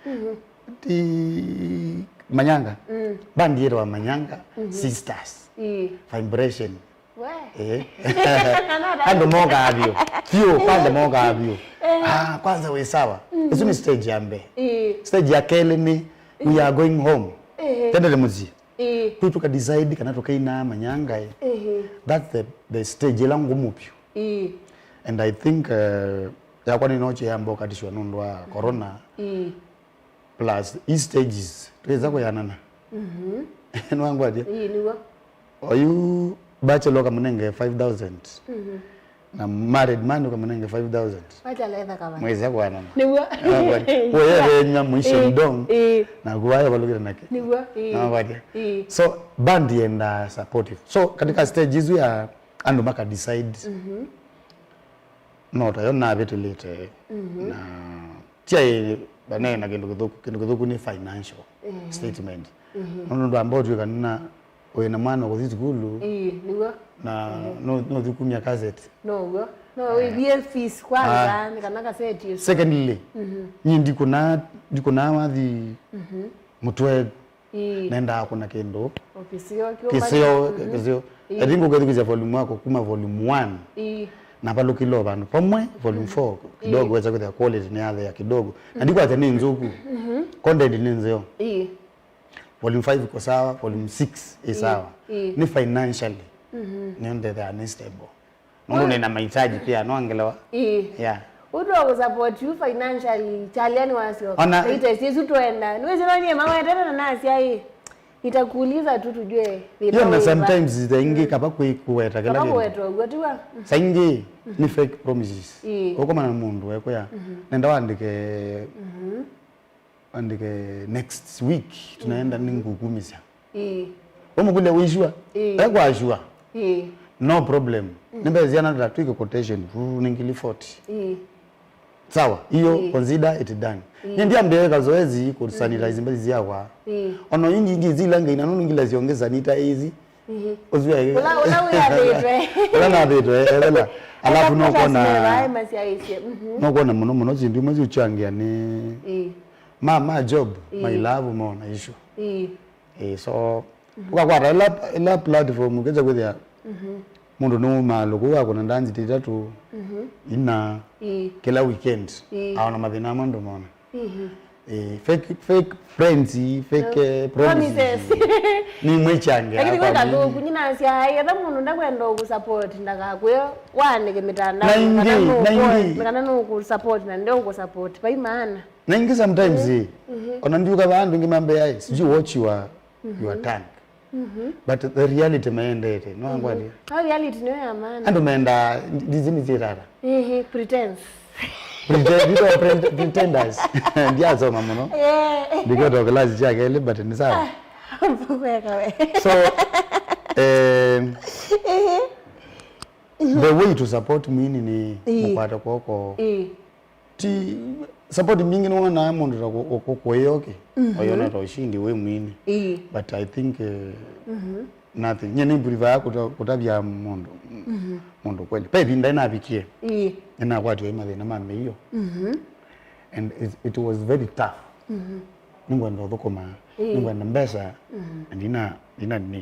Mhm. Ti Manyanga. Mm. Band yĩtawa Manyanga, mhm, Sisters. Ĩĩ. Vibration. We. Eh. Andũ mokaa vyũ. Vyũ, kwanza mokaa vyũ. Eh. Ah, kwanza wĩ sawa. Mhm. Isu nĩ stage ya mbee. Ĩĩ. Stage ya kelĩ nĩ, we are going home. Ehe. Tendele mũsyĩ. Ĩĩ. Kwĩ tũka decide kana tũkaina Manyanga ĩ. Ĩĩ. That's the, the stage ĩla ngumu vyũ. Ĩĩ. And I think, uh, yakwa nĩnokye yamba ũkatishwa nũndũ wa corona. Ĩĩ. Plus, i stages, twĩsa kũyanana. Mhm. Nĩwangwatie? Ĩĩ, nĩw'o. Oyu bachelor ũkamũnenge five thousand. Mhm. Na married man ũkamũnenge five thousand. Wacha letha kavana. Mwĩsa kũyanana. Nĩw'o. Nĩwangwatie? Ũyevenywa mũishe, ĩĩ, mdong. Ĩĩ. Na kuwaye valũkĩte nake. Nĩw'o, ĩĩ. Nĩwangwatie? Ĩĩ. So, band yenda supportive. So, katika stage isu ya andũ maka decide. Mhm. No tayo navĩtĩlĩte. Mhm. Na tiaĩ vaneena kĩndũ kĩthũku, kĩndũ kĩthũku nĩ financial, eh, statement. Mhm. Nũndũ ndwamba ũtw'ĩka na wĩna mwana ũkũthi sukulu. Ĩĩ, nĩw'o. Na, mhm, no, no thikumya cassette. Now'o. No, eh, wĩvie fees kwanza, ah, nĩ kana cassette ĩsu. Secondly, mhm, nyie ndikũna, ndikũna wathi, mhm, mũtwe. Ĩĩ. Nendaa kũna kĩndũ. O kĩseo kĩũmba. Kĩseo, mhm, kĩseo. Ĩĩ. I think ũkethukĩsya volume wako kuma volume one. Ĩĩ. Na valũkĩle o vandũ pamwe, volume, mhm, four, ĩĩ, kidogo wesa kwĩthĩa quality nĩ yathea kidogo. Na, mhm, ndikwasya nĩ nzũku. Mhm. Content nĩ nzeo. Ĩĩ. Volume five iko sawa, volume six ĩ, ĩĩ, sawa. Ĩĩ. Nĩ financially. Mhm. Nĩ ndethea nĩ stable. Nũndũ nĩna mahitaji pia, no ngelewa? Ĩĩ. Yeah. Ũndũ wa kũsupport you financially, Chalia nĩ wasyo. Ona latest isu twenda. Nĩwĩsĩ no nyie mawetete na nasya ĩ. Nitakuuliza tu tujue thĩna. Yo, na wĩ va. Sometimes the ingĩ, mm, kava kwĩ kũweta kĩla kĩndũ. Kava kũweta ũguo, tiwa? Sa ingĩ, mm, nĩ fake promises. Ĩĩ. Ũkomana na mũndũ ekwĩa, mhm, nenda wandĩke, mhm, andĩke next week tunaenda, mm, nĩngũkumĩsya. Ĩĩ. Ũmũkũlya, "Wĩ sure?" Ĩĩ. Ekwa sure. Ĩĩ. No problem. Mm. Nĩmbethĩa na twĩke quotation. Vuu, nĩ ngili forty. Ĩĩ. Sawa, hiyo, ĩĩ, consider it done. Ĩĩ. Nĩ ndiambĩe kazoezi kũ sanitize, mm, mbathi syakwa. Ĩĩ. Ona yu ndi, ndi zila ngai na nũndũ ngila syonge sanitize. Ĩĩ. Ũsu aĩ. Ũla, ũla wĩathĩtwe. Ũla nathĩtwe, ethela. Alafu no kuona, mhm, no kuona mũno mũno syĩndũ imwe siũchangia nĩ, ĩĩ, ma, ma job, ĩĩ, ma ilavu mona issue. Ĩĩ. Ĩĩ, so, mhm, ũkakwata ila, ila platform, ũkĩsa kwĩthĩa, mhm, mũndũ nĩwumaa lũkũ wakũna ndanzi titatũ, mhm, ina, ĩĩ, kĩla weekend, ĩĩ, aona mathĩna amwe ndũmona. Mhm. Eh, fake, fake friends, fake, eh, promises. Promises. Ni mwichange. Lakini kwa kwĩ mimi kathuku, nyinasya, ai, etha mũndũ ndakwenda ũkũsupport, ndakakwĩe wanĩke mitandao, na ingĩ, kana na nũkũ-, ingĩ, kana nũkũsupport, na ndeũkũsupport. Vai maana. Na ingĩ sometimes, eh, ona ndiuka va andũ ingĩ mambe ai, sijui watch your, your tongue. But the reality maendete, no angwalia. No, reality nĩyo ya maana. Andũ menda, ndizi ni zirara. Ehe, pretense. Pretend, you know, pretend, pretenders. Ndiasoma mũno. Yeah. Ndikĩoto class cha kelĩ, but ni sawa. Weka we. So, eh, the way to support mwini ni, ĩĩ, mũkwate kwoko. Ĩĩ. Ti support mbingĩ nĩwonaa mũndũ ta kũ-, kũ-, kũĩoke. Oyona ta ũshindi wĩ mwini. Ĩĩ. But I think, eh, nothing. Nye nĩ prefer kũta-, kũtavya mũndũ, mũndũ kweli. Pe ĩvinda ĩnavikie. Ĩĩ. Nĩnakwatiwe mathĩna ma mĩio. And it, it was very tough. Nĩngwenda ũthũkũma, ĩĩ, nĩngwenda mbesa, na ndina, ndina nĩ.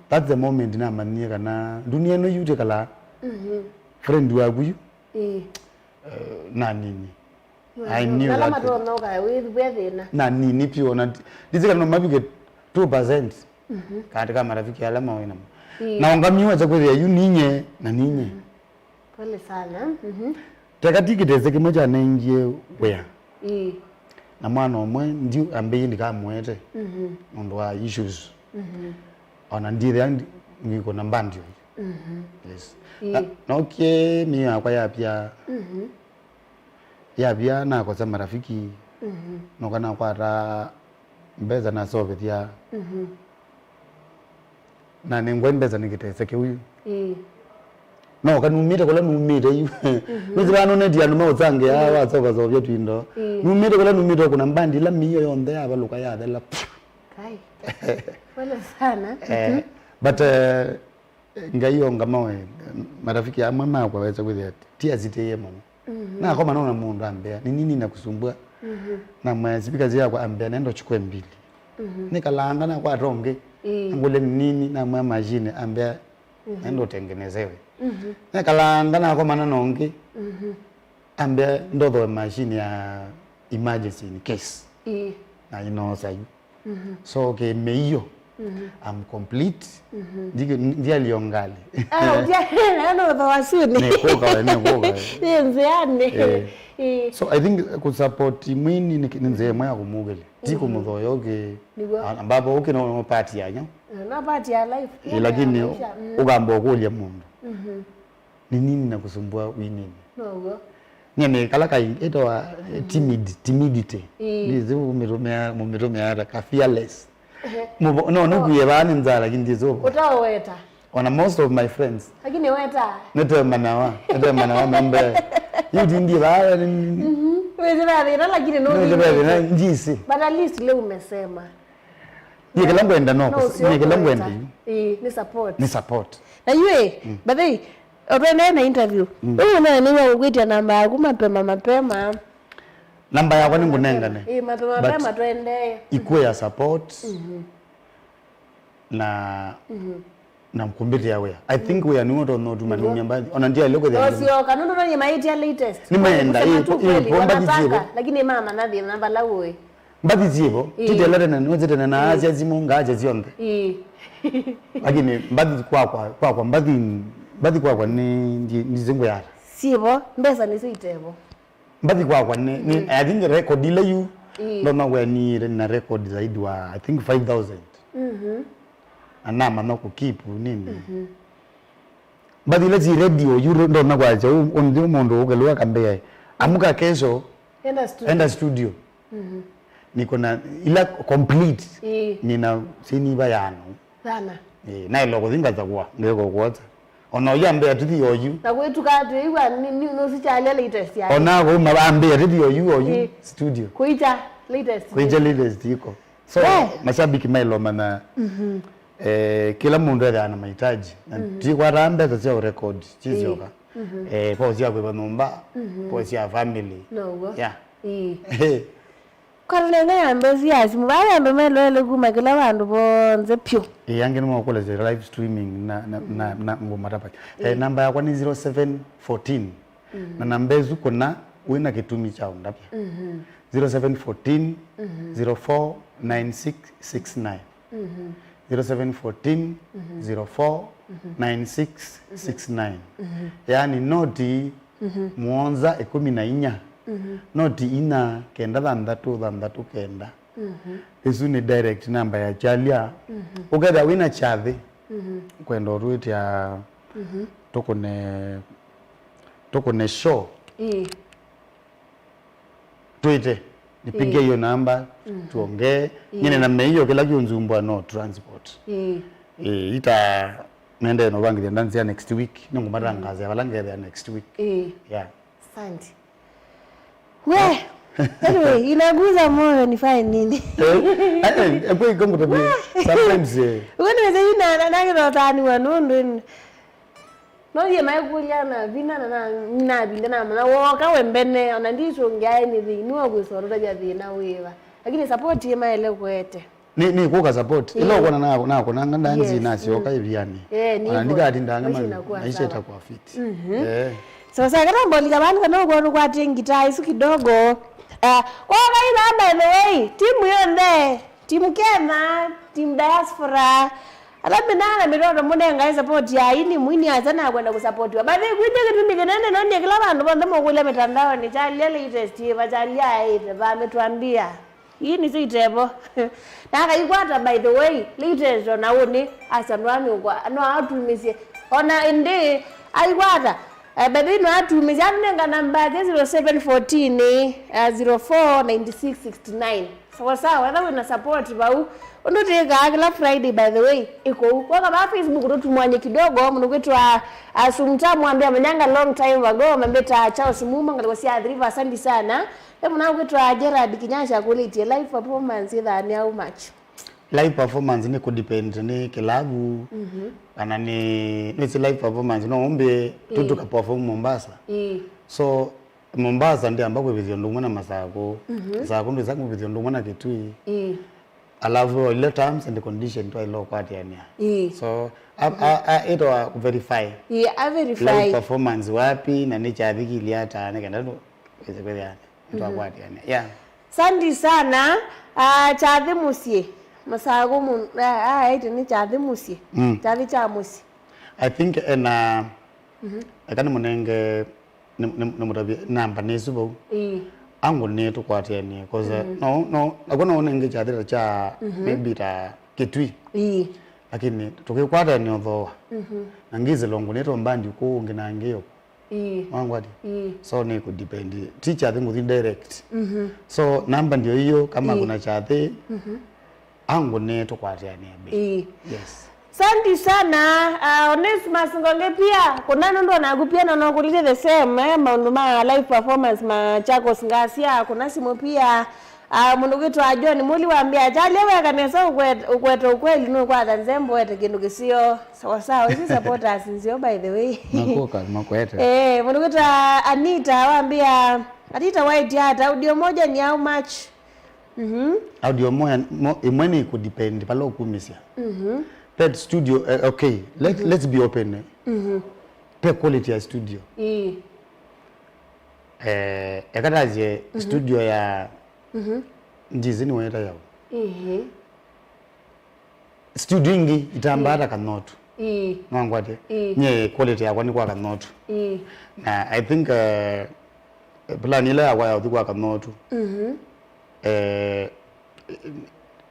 That's the moment namanyie kana dunia ĩno yu tĩkalaa. Friend waku yu, ĩĩ, eh, na nini. I knew that. Ala matonya ũkaya wĩ, wĩ thĩna. Na nini piũ, na ndi-, ndisĩ kana no mavike two percent katika marafiki ala mawĩ namo. Ĩĩ. Na ũngamiwa cha kwĩthĩa yu ninye na ninye. Pole sana. Teka ti kĩtese kĩmwe kyanengie wĩa. Ĩĩ. Na mwana ũmwe ndiũ ambĩie ndikamũete nũndũ wa issues. Ona ndithĩa ndi-, ngĩkũna mbandi ũyu. Yes. Ĩĩ. Na, nokie mĩio yakwa yapya. Yapya nakosa marafiki. Noka nakwata mbesa nasovethya. Na nengwa mbesa nĩ kĩtese kĩu yu. Ĩĩ. Noka numĩte kũla numĩte yu. Nũsivaa nũnetie andũ maũsangĩa wasovasovya twindo. Ĩĩ. Numĩte kũla numĩte kũna mbandi ila mĩio yonthe yavalũka yathela. Kai. Pole sana. Eh, but, eh, Ngai ongamawe, marafiki amwe makwa wesa kwĩthĩa ti asitĩĩe mũno. Nakomana na mũndũ ambĩa, "Ni nini nakusumbua?" Namwĩa, "Speakers yakwa," ambĩa, "nenda uchukue mbili." Nĩkalanga nakwata ũngĩ. Ĩĩ. Angũlya ni nini, namwĩa, "Machine," ambĩa, "nenda utengenezewe." Nĩkalanga nakomana na ũngĩ. Ambĩa, "Ndothoe machine ya emergency in case." Ĩĩ. Na inosa yu. So, kĩmĩio, I'm complete. Ndiki-, ndialio ngali. Ah, utia, neno thoa suni. Nĩkũka we, nĩkũka we. Nĩ nzĩanĩ. Eh. Eh. So, I think kusupport mwini nĩ, nĩ nzĩa ĩmwe ya kũmũkĩlya. Ti kũmũthoya ũkĩ-, nĩw'o, a-, ambapo ũkĩ no, no part yanyu. Eh, no part ya life. Eh, lakini maisha. Ũkamba ũkũlya mũndũ. Ni nini nakusumbua winini? Now'o. Nyie nĩ kala kai ĩtawa, eh, timid, timidity. Ĩĩ. Ndizi mumĩtũmĩa, mumĩtũmĩa ata ka fearless. Ehe. Mũvo-, no, nĩkuie vaa nĩ nzaa, lakini ndizi ũvo. Ũtaoweta. Ona most of my friends. Lakini weta. Nĩtemanawa, nĩtemanawa mambe. Yu tindi vaa ni. Mhm. Wĩsĩ vaa thĩna, lakini no. Nĩsĩ vaa thĩna, njisi. But at least leo umesema. Nyie kĩla ngwenda no, no, kũs-, nyie kĩla ngwenda yu. Ĩĩ, nĩ support. Nĩ support. Na yu ĩ, but hey, otwendee na interview. Ũyũ naye nĩwe ũkwĩtya namba yaku mapema, mapema. Namba yakwa nĩngũnengane. Ĩĩ, mapema, but mapema twendee. Ikuwe ya support. Na, na mkumbĩtĩa wĩa. I think wĩa nĩw'o ũtonya ũtuma nĩumya mbathi. Ona ndiaĩle kwĩthĩa. Osyoka, nũndũ no nyie maĩtya latest. Nĩmaenda, kusema ĩĩ, tu kweli, ĩĩ, mbathi wanataka, lakini mama nathi na vala ũĩ. Mbathi syĩvo, ĩĩ, titela tene, nũsĩ tene na asya simũ, ngaasya syonthe. Ĩĩ. Lakini mbathi kwakwa, kwakwa, mbathi, mbathi kwakwa nĩ, ndi-, ndisĩ ngũyata. Syĩvo, mbesa nĩsyo itevo. Mbathi kwakwa nĩ, nĩ, I think record ila yu, ĩĩ, ndona weniire na record zaidi wa, I think, five thousand. Na namanya kũkeep nini. Mbathi ila syĩ radio yu, ndonakwacha ũnthi mũndũ ũkelũa kambĩa, "Amka kesho, enda studio." Enda studio. Niko na ila complete. Ĩĩ. Nina siniva yano. Sana. Ĩĩ, naĩlwa kũthi ngasakũa, ngĩko kuota. Ona ũyambĩa tũthi oyu. Na kwĩtuka twĩw'a nũsikyalya latest yake. Ona kuma ambĩa tũthi oyu, oyu, ĩĩ, studio. Kuicha latest. Kuicha latest iko. So, eh, mashabiki maĩlomana. Eh, kĩla mũndũ ethĩawa na mahitaji. Na tikwataa mbesa sya record, sisyoka. Eh, po sya kwĩva nyũmba, po sya family. Now'o. Yeah. Ĩĩ. Kala nenga ya mbesi ya simu, vaa andũ meloele kuma kĩla vandũ vonthe pyũ. Ĩĩ, angĩ nĩmakũlasya live streaming na, na, na, na ngũmatavya. Eh, namba yakwa nĩ zero seven fourteen. Na namba ĩsu kũna wĩna kĩtumi kya ũndavya. zero seven fourteen, zero four, nine six six nine. Mhm. Zero seven fourteen, zero four, nine six six nine. Mhm. Yaani noti mũonza ĩkũmi na inya, noti inya kenda thanthatũ thanthatũ kenda. Mhm. Ĩsu nĩ direct number ya Kyalia. Mhm. Ũkethĩa wĩna kyathĩ, kwenda ũtwĩtĩa tũkũne, tũkũne show. Ĩĩ. Twĩte, nipigie hiyo namba, tuongee. Nyine na meiyo kĩla kĩũnzumbwa no transport. Ĩĩ. Ĩĩ, ita nende no vangithia ndanzi ya next week, nĩngũmatangaza vala ngethĩa next week. Ĩĩ. Yeah. Asante. We, anyway, inaguza moyo nifanye nini? Eh, eh, eh, kwa hiyo tabia. Sometimes, eh. Wewe unaweza ina na na kilo tani wa nundu. No ye mai kulia na vina na na na vile na mana woka we mbene ona ndisongea anything no gusoro ta thina wiva. Lakini support ye maele kwete. Nĩ, nĩ kũka support. Ĩla ũkwona na, nakũnanga ndanzi nasyoka ĩvianĩ. Eh, ona ndikatindanga maisha ĩtakuwa fit. Mhm. Eh. So, sasa kana mbolika vani kana ũkwona ũkwatĩ ngitaa isu kidogo. Ah, kwa kaitha, by the way, timu yonthe, timu Kenya, timu diaspora, ala mina na mitoto mũnengae support ya ini mwini asa na kwenda kusapotiwa. But kwĩthe kĩtumi kĩnene no nĩ kĩla vandũ vonthe mũkũlya mitandaoni, Kyalia latest, va Kyalia aĩte, va ametwambia. Ii nĩsyo itevo. Na akaikwata, by the way, latest ona ũnĩ, asya no anĩũkwa, no atumisye. Ona ĩndĩ, aikwata, eh, by the way, no atumisye, anenga namba yake zero seven fourteen, eh, zero four, nine six six nine. Sawa sawa, etha wĩna support vau. Ũndũ tĩkaa kĩla Friday, by the way, ĩkũu. Kwa kavaa Facebook, tũtumwanye kidogo, mũndũ kwĩtwa, ah, Sumta Mwambia Manyanga, long time ago, mambĩta Charles Muma, ngalĩko sya Athi River, asante sana. Ve mũna ũkwĩtwa Gerard Kinyasha akũlĩtye, live performance ĩthaa nĩ how much? Live performance nĩ kũdepend nĩ kĩlavu, kana nĩ, nĩsĩ live performance no ũmbĩ tũ tũka perform Mombasa. Ĩĩ. So, Mombasa ndĩamba kwĩvĩthya ũndũ ũmwe na Masakũ. Masakũ ndwĩsa kwĩvĩthya ũndũ ũmwe na Kitui. Ĩĩ. Alafu o ile terms and condition twaĩle ũkwatĩanĩa. Ĩĩ. So, a, a, a, ĩtawa verify. Ĩĩ, a verify. Live performance wapi, na nĩ kyathikili ata, nĩ kenda tũ, wĩse kwĩthĩa nĩtwakwatĩanĩa. Yeah. Sandi sana. Ah, kyathĩ mũsyĩ. Masakũ mu-, ah, ah, ĩtĩ nĩ kyathĩ mũsyĩ. Mm. Kyathĩ kya mũsyĩ. I think ena, eka nĩmũnenge nĩ, nĩ, nĩmũtavye namba nĩsu vau. Ĩĩ. Angu nĩ tũkwatĩanĩe, 'cause, mm, no, no, nakw'o no ũnenge kyathĩ ta kya, mm-hmm, maybe ta Kitui. Ĩĩ. Lakini tũkĩkwatania ũthooa. Mm-hmm. Na ngĩsĩla ũngũ nĩtwa mbandi kũũ ũngĩ na ngĩ yo. Ĩĩ. Wangwati? Ĩĩ. So nĩ kũ depend. Ti kyathĩ ngũthi direct. Mm-hmm. So namba ndio hiyo, kama, ĩĩ, kuna kyathĩ, mm-hmm, angu nĩ tũkwatĩanĩe bei. Ĩĩ. Yes. Santi sana, uh, Onesmus Ngonge pia, kuna nũndũ onaku pia no nokũlilye the same, eh, maũndũ ma live performance ma Chakos Ngasia, kuna simu pia, uh, mũndũ kwĩtwa John Muli wambia, Charlie weka nesa ũkwet-, ũkwete ũkweli nũkwata nzembo wete kĩndũ kĩseo, sawa sawa, isi supporters nzeo by the way. Makoka, makwete. Eh, mũndũ kwĩtwa Anita wambia, Anita White hata audio moja ni how much? Mhm. Audio moya, mo-, ĩmwe nĩ kũ depend vala ũkumĩsya. Mhm. Pet studio, eh, okay, let, mhm, let's be open, eh. Mhm. Pe quality ya studio. Ĩĩ. Eh, eka tasye, mhm, studio ya, mhm, njizi nĩ weta yao. Ĩĩ. Studio ingĩ itambaa ta Kanotu. Ĩĩ. Nwangwate. Ĩĩ. Nye quality yakwa nĩ kwa Kanotu. Ĩĩ. Na I think, eh, plan ĩla yakwa ya ũthi kwa Kanotu. Mhm. Eh,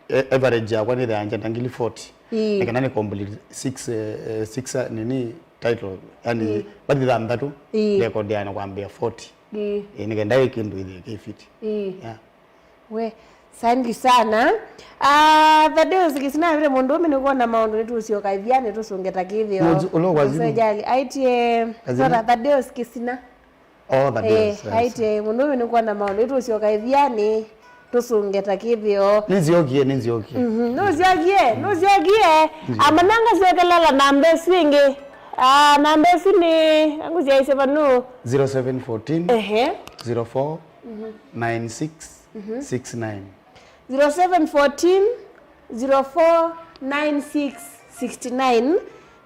eh, average yakwa nĩ thanja ta ngili forty. Ĩĩ. Nĩ kana nĩ complete six, eh, eh, six, eh, nini title. Yani, ĩĩ, bathi thanthatũ, ĩĩ, record yana kwambia forty. Ĩĩ. Eh, nĩ kenda ĩkĩndũ ĩthie kĩfiti. Ĩĩ. Yeah. We, santi sana. Ah, Thaddeus Kisina, vile mũndũ ũmĩ nĩkuona maũndũ nĩtũsyoka ĩvianĩ tũsũnge ta kĩthĩo. Mũndũ ũla wa Zulu. Sejali, aitie, Azina? Sora Thaddeus Kisina. Oh, Thaddeus, eh, yes. Aitie, mũndũ ũmĩ nĩkuona maũndũ nĩtũsyoka ĩvianĩ tũsũnge ta kĩthĩo. Nĩnzyokie, nĩnzyokie. Mhm, nũsyokie, nũsyokie. Ndio. Amananga syokelela namba ĩsu ĩngĩ. Ah, namba ĩsu nĩ, angusyaisye vanu. Zero seven fourteen, ehe, zero four, mhm, nine six six nine. Zero seven fourteen, zero four, nine six six nine.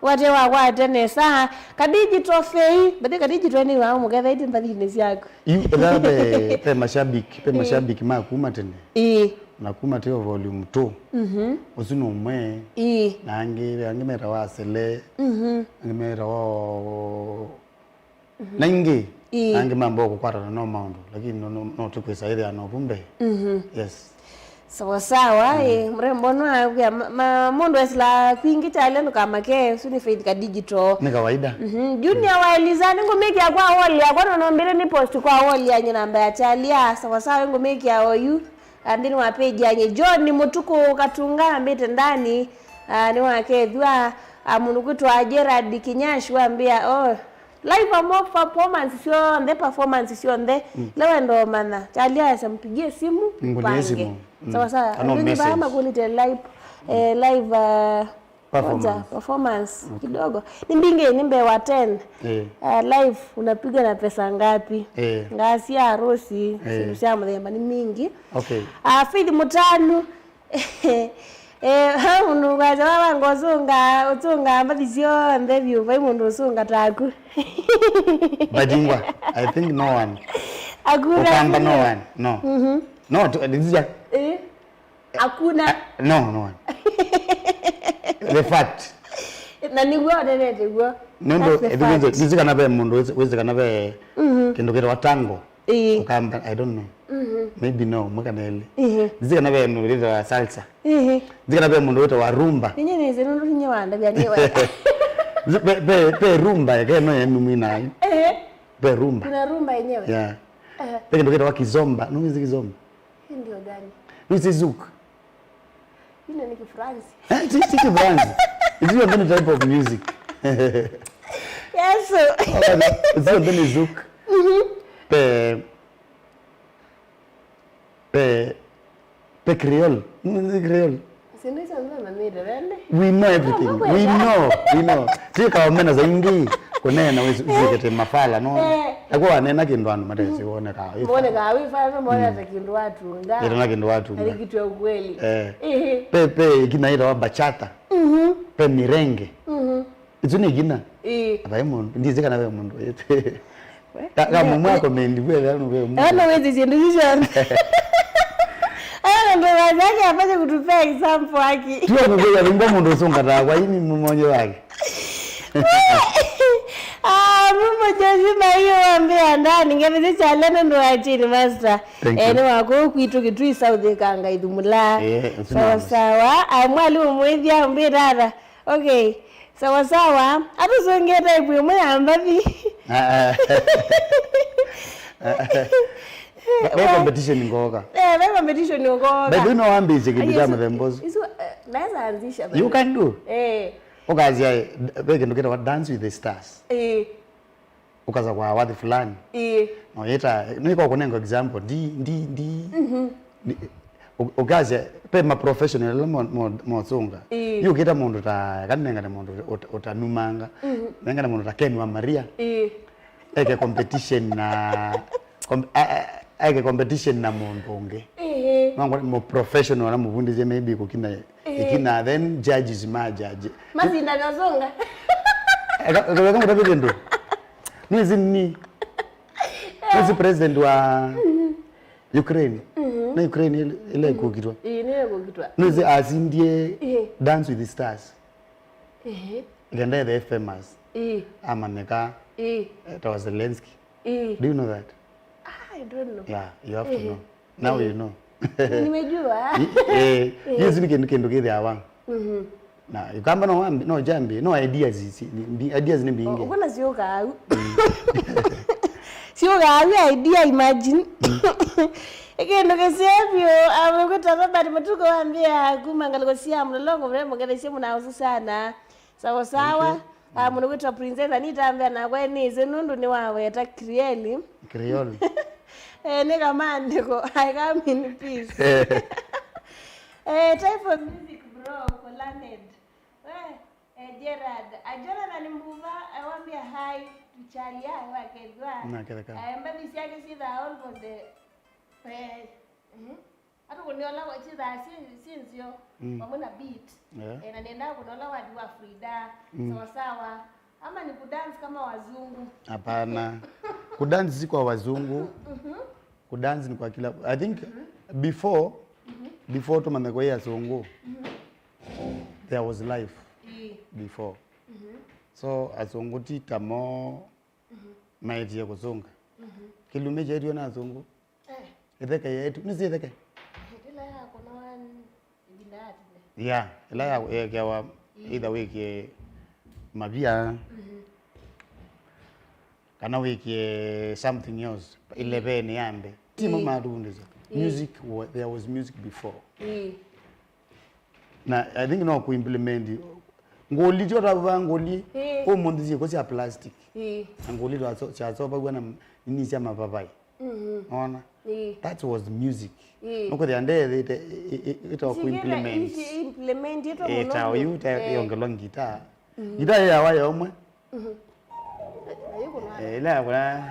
Kwate wa kwate nesa. Kadiji Tofei. Bathi Kadiji Tofei nĩ wa mũketha iti mbathinĩ syaku. Yu, etha ve, ve mashabiki, ve mashabiki ma kuma tene. Ĩĩ. Na kuma teo volume two. Mhm. Ũsu nĩ ũmwe. Ĩĩ. Na angĩ, angĩ metawa Sele. Mhm. Angĩ metawa o-, na ingĩ. Ĩĩ. Na angĩ mamba kũkwatana no maũndũ, lakini no, no, no tũkwĩsa ĩthĩa no kumbe. Mhm. Yes. Sawa sawa, eh, mrembo no akwĩa, ma, ma, mũndũ esila kwingĩ kyalya ndũkamake, ũsu nĩ Faith Ka Digital. Nĩ kawaida. Mhm. Junior wa Eliza, nĩngũmĩkĩa kwa wall yakwa, no nombĩre nĩ post kwa wall yanye namba ya kyalya. Sawa sawa, ngũmĩkĩa oyu. Ah, nthĩnĩ wa page yanye. John Mũtukũ Katunga ambĩte ndani, ah, nĩwakethwa, ah, mũndũ kwĩtwa Gerard Kinyash wambĩa, oh, live amo performance syonthe, performance syonthe. Mm. Leo ndo mana. Charlie asa mpigie simu, ngũnie mpange. Simu. Mm. Sawa sawa. Kana ndio message. Nyumba ama kunite live, eh, live, ah, Performance. Kwanza, performance kidogo. Ni mbingi, ni mbee wa ten. Eh. Ah, live, unapiga na pesa ngapi? Eh. Ngasi ya harusi, eh, sindu sya mũthemba ni mingi. Okay. Ah, Faith Mutanu. Eh, ha, mũndũ kwaja wawanga ũsunga, ũsunga mbathi syonthe vyũ, vai mũndũ ũsunga taku. Batingwa, I think no one. Hakuna. Ukamba no one, no. Mhm. No, tu, this is a Eh. Hakuna. No, no. The fact. Na nĩguo onenete guo. Nũndũ, that's the fact. Ndisi kana ve mũndũ wĩsĩ, wĩsĩ kana ve, mhm, kĩndũ kĩtawa tango. Ĩĩ. Ũkamba, I don't know. Mhm. Maybe no, mwe kana elĩ. Ĩĩ. Ndisi kana ve mũndũ wĩtawa salsa. Ĩĩ. Ndisi kana ve mũndũ wĩtawa rumba. Ninye nĩsĩ nũndũ ninye wandavya nĩwe. Ve, ve, ve rumba, eke no yenu mwina. Ĩĩ. Ve rumba. Kuna rumba yenyewe. Yeah. Ehe. Ve kĩndũ kĩtawa kizomba. Nũwĩsĩ kizomba? Hii ndio gani? Nũwĩsĩ zouk? Hilo ni Kifaransa. Eh, si, si Kifaransa. It's your any type of music. Yesu. It's your any zouk. Mhm. Pe, pe, pe Creole. Mm, the Creole. Sindu icio nzima mĩte vende. We know everything. We know. We know. Tikaomena zaingi. Kunena wĩsĩ, wĩsĩ kete mafala, no? Eh. Akwa wanena kĩndũ andũ matesĩ woneka. Moneka wĩ fala, no mona ta kĩndũ watunga. Ĩtana kĩndũ watunga. Alikitwe ukweli. Eh. Ehe. Pe, pe, kinaitwa bachata. Mhm. Pe mirenge. Mhm. Isu nĩ kina. Ĩĩ. Vai mũndũ, ndisi kana ve mũndũ. We, ka, ka mumwe akomendi vwe vya nũve mũndũ. Ana wezi sindu icio. Ana ndo wazake afanye kutupea example haki. Tuwa mubega limbo mũndũ ũsungata kwa ini mumonye wake. Ah, mumo jozi maiyo wambia ndani ngebe chalene ndo achini master. Thank you. Ene wako kwitu kitui South Kanga ithumula. Eh, sawa sawa. Ah, mwalimu mwithia mbira. Okay. Sawa sawa. Atũsũngĩe type ĩmwe ya mbathi. Ah, ah. Ve, ve competition ngoka. Eh, ve competition ngoka. By the way, no wambĩĩsye kĩndũ kya mũthemba ũsu. Isu, eh, naweza anzisha. You can do. Eh. Ũkasya, eh, ve kĩndũ kĩtawa Dance with the Stars. Eh. Ũkasakwa wathi fulani. Ĩĩ. No yĩta, nĩko kũnenga example, ndi, ndi, ndi. Mhm. Ndi, ũ-, ũkasya, pe ma professional ala mo, mo, mosũnga. Ĩĩ. Yu ũkĩta mũndũ ta, kanengane mũndũ ũta-, ũtanumanga. Mhm. Nengane mũndũ ta Ken wa Maria. Ĩĩ. Eke competition na, com-, a, a, eke competition na mũndũ ũngĩ. Ĩĩ. No ngone mo professional ala mũvundĩsye maybe kũkina Ĩĩ. Ĩkina, then judges ma judge. Masindano zunga. Eka, eka, eka, eka, eka, eka, nĩsĩ ni. Nĩsĩ president wa Ukraine. Mhm. Na Ukraine ile, ile kũkitwa. Ĩĩ, nĩ kũkitwa. Nĩsĩ asindie Ĩĩ. Dance with the Stars. Ĩĩ. Ĩkenda the famous. Ĩĩ. Amanyĩka. Ĩĩ. Etawa Zelensky. Ĩĩ. Do you know that? Ah, I don't know. Yeah, you have to Ĩĩ. Know. Now you know. Nimejua. Eh, eh, hiyo si ni kĩndũ, kĩndũ kĩthĩawa. Mhm. Na, ikamba no wambi, no jambi, no ideas, si, ni, ideas ni mbingi. Ukona siũka au. Mm. Siũka au idea, imagine. Mm. Kĩndũ kĩseo vyũ, amekuta Robert Mutuko wambia kuma ngaliko cia Mlolongo, mrembo ngetheshe mna usu sana. Sawa sawa. Thank you. Ah, mũndũ wĩtwa Princess Anita ambĩa nakwa nĩsĩ nũndũ nĩwaweta Krieli. Krioli. Eh, nĩ kamandĩko, I come in peace. Eh. Eh, type of music, bro, Kolamed. We, eh, Gerard. Ah, Jonathan Mbuva, eh, wambĩa hi to Charlie, ah, wakethwa. Naketheka. Eh, mbathi syake syĩthaa all for the, eh, mhm. Atũkũnĩa ũla wa-, syĩthaa syĩ, syĩ nzeo, mm, vamwe na beat. Yeah. Eh, na nĩendaa kũna ũla wathi wa Frida, mm, sawa sawa. Ama ni kudance kama wazungu? Hapana. Kudance si kwa wazungu. Mhm. Kudance ni kwa kila, I think, mhm, before, mhm, before tumanye kwa ya zungu, mhm, there was life. Ĩĩ. Before. Mhm. So, azungu ti tamo, mhm, maetie kũzunga. Mhm. Kĩlumi kyeetiwe na azungu. Eh. Ĩtheke yetu. Nĩsĩ ĩtheke? Ĩla yakũnawa ĩvinda ya tene. Yeah, ĩla ya-, yekewa, mm, either wĩkie mavia, mhm, kana wĩkie something else, mm, ĩlevenĩ ya mbee. Ti mo, mm, matũvundĩsya. Mm. Music wa-, there was music before. Mm. Na I think no kũimplement ngũli, tyo tavaa ngũli, ĩĩ, ũmũnthĩ syĩko sya plastic. Ĩĩ. Na ngũli twaso-, syasovaw'a na nini sya mavavai. Mhm. Ona? Ĩĩ. That was music. Ĩĩ. Nũkũthĩa ndethĩte ĩ-, ĩ-, ĩtawa kũimplement. Ici implement ĩtwa, ĩĩ, mũno ta ũyũ, ta, eh, yongelwa ngita. Mhm. Ngita yĩawa yomwe. Mhm. Eh, ĩla yakũna,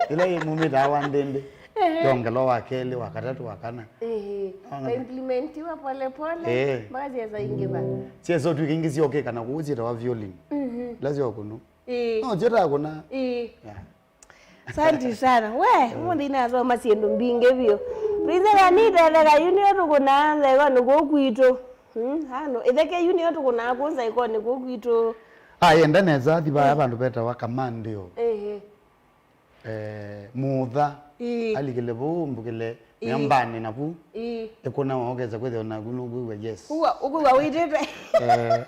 ĩla yĩmumĩtaa wa ndĩndĩ, ehe, yongelwa wa kelĩ, wa katatũ, wa kana. Ehe. Ona? Implementiwa pole pole, eh, mpaka syesa ingĩva. Syesa ũtw'ĩka ingĩ syokĩka na kũu syĩtawa violin. Mhm. Ila syokũnũ. Ĩĩ. No, syo takũna. Ĩĩ. Yeah. Asante sana. We, ũmũnthĩ inasoma syĩndũ mbingĩ vyũ. Princess Anita, etheka yu nĩyo tũkũnaa nza ĩkonĩ kũu kwitũ. Hmm, hano. Ĩtheke yu nĩyo tũkũnaa kũu nza ĩkonĩ kũu kwitũ. Ayenda nesa, athi vaya, mm, vandũ vetawa Kamandĩo. Ehe. Eh, mũtha. Ĩĩ. Alikile vau, mbukile, ĩĩ, mĩambanĩ naku. Ĩĩ. Ĩkũnawa, ũkesa kwĩthĩwa naku nũkwĩw'a, yes. Ũkwĩw'a, ũkwĩw'a wĩtĩtwe. Eh.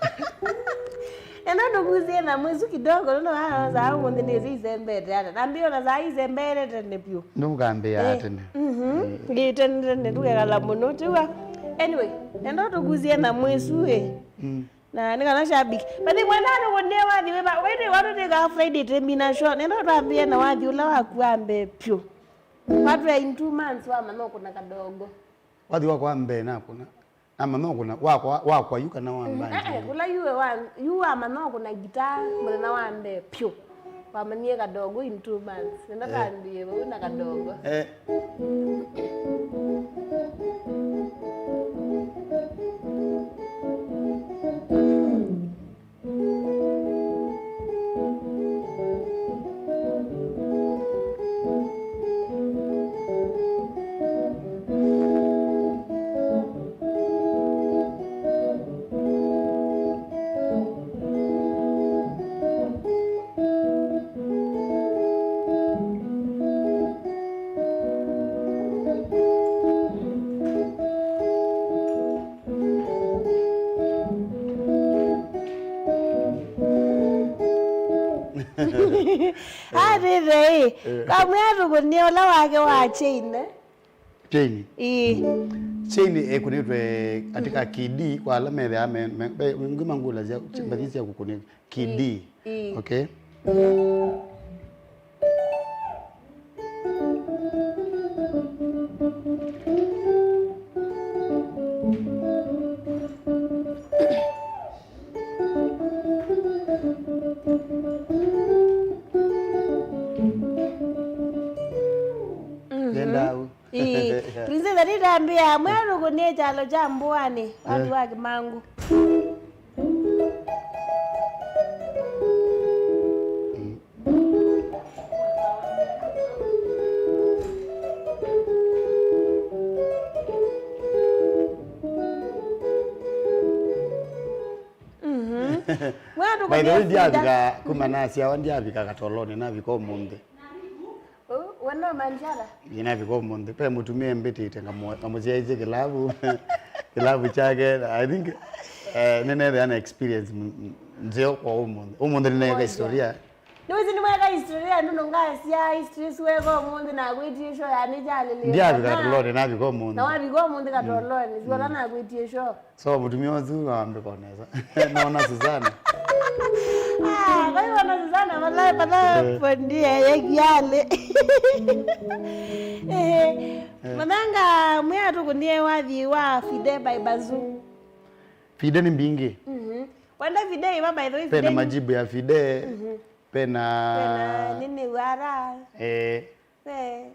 Enda tũkusie na mwĩsu kidogo, nũndũ wa saa ũmũnthĩ nĩsĩ isembete ata. Na mbio na saa isembete tene vyũ. Nũkambĩa, eh, tene. Mhm. Eh. Ĩĩ, tene, tene, tũkekala mũno, tiwa. Anyway, enda tũkusie na mwĩsu, ĩ. Mm. Na nĩ kana shabiki. But then, mwana nĩ wonea wathi wĩva, wĩthĩ watu tĩka Friday tembina show. Nenda twambie na wathi ũla waku wa mbee pyũ. Watu ya in two months wamanya ũkũna kadogo. Wathi wakwa wa mbee nakũna. Namanya ũkũna wakwa, wakwa yu kana wa, mm, mbandi? Eh, eh, ũla yuwe wa, yu wamanya ũkũna gitaa mũthenya wa mbee pyũ. Wamanyie kadogo in two months. Nenda, eh, twambie vau na kadogo. Eh. Atĩthei, eh, kamwe atũkũnĩe ũla wake wa chain. Chain? Ĩĩ. Chain ĩkũnĩtwe katika key D kwa ala methĩawa me, me, me, ngĩ mangũlasya, mm, mbathi sya kũkũnĩka. Key D. Ĩĩ. Okay. Mhm. Nenda au. Ĩĩ. Princess atitambĩa, mwerũ kũnĩ kyalo kya mbũanĩ, wathi, eh, wa Kĩmangũ. Mhm. By the way, ndiavika kuma nasyawa, ndiavika Katolonĩ, navika ũmũnthĩ. Ũ, we no Mandala? Ĩĩ, navika ũmũnthĩ. Ve mũtumĩa embĩtĩte, ngamũ-, ngamũsyaĩĩsye kĩlavu, kĩlavu kyake. I think, eh, nĩnethĩa na experience m-, m-, nzeo kwa ũmũnthĩ. Ũmũnthĩ nĩneeka historia. Nĩwĩsĩ nĩmweka historia, nũndũ ngasya history siweka ũmũnthĩ na kwĩtie show yani kyalĩlĩka. Ndiavika Katolonĩ, navika ũmũnthĩ. Na wavika ũmũnthĩ Katolonĩ, siwona na kwĩtie show. So, mũtumĩa ũsu wambĩka nesa. Nona Susana. Ah, kwa hiyo na Susana, mala, mala, eh, fundi ya kiale. Eh, eh. Mananga, mwe atũkũnĩe wathi wa Fide by Bazoo. Fide nĩ mbingĩ. Mhm. Kwenda Fide iva, by the way, Fide. Pena majibu ya Fide. Mhm. Pena, pena nini wara. Eh. Pe.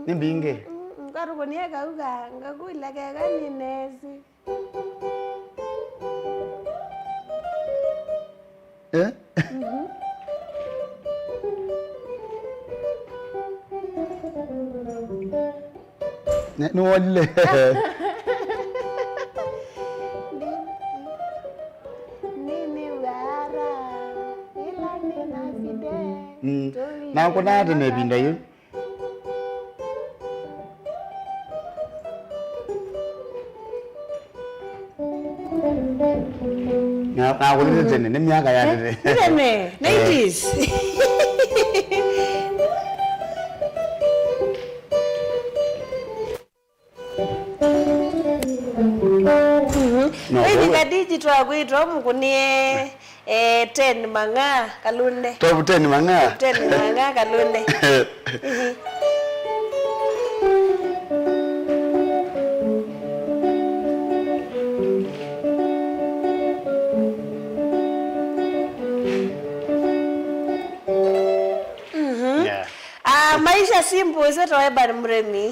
Nĩ mbingĩ. Mm, mm, mm, Karũkũnie kauga, ngakũlya keka nĩneesĩ. Eh? Mhm. Ne-, nĩwonile? Nĩ-, nĩnĩw'aa raha, ĩla nĩnasinde. Mm. Nakũnaa tene ĩvinda yĩu. Na, nakũnĩte tene, nĩ myaka ya tene. Eh, nĩ tene, nineties. Mhm. No, Faith Kadiji twakwĩtwa mũkũnie, eh, ten Mang'aa Kalunde. Top ten Mang'aa? Top ten Mang'aa Kalunde. Mhm. Mhm. Yeah. Ah, Maisha Simple, ĩsu etawa Eban Mũremi.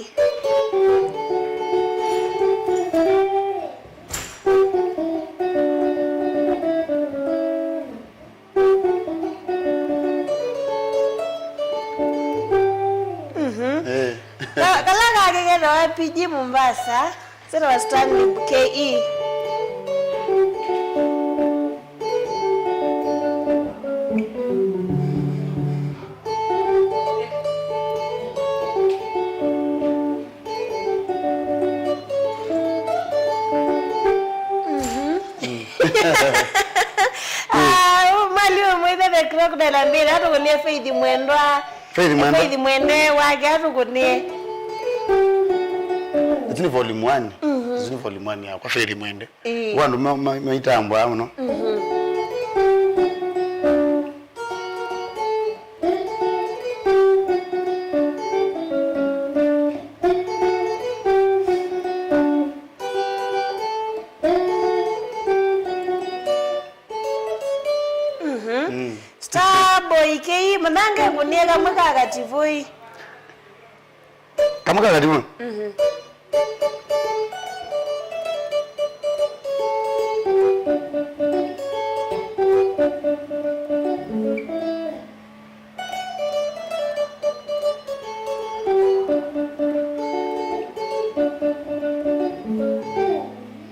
Mhm. Eh. Ka-, kala kangĩ ketawa P G Mombasa, ĩsu etawa Stanley K E. Mhm. Ah, mali ũmwĩthe the crocodile ambĩte atũkũnie Faith Mwendwa. Faith Mwendwa. Faith Mwende wake atũkũnie. Ĩsu nĩ volume one. Mhm. Ĩsu nĩ volume one yakwa Faith Mwende. Ĩĩ. Kwa andũ ma-, ma-, maitambũaa mũno. Mhm. Mhm. Mm. Starboy K, mũthange ngũnie kamwe ka kativũi. Kamwe ka kativũi? Mhm.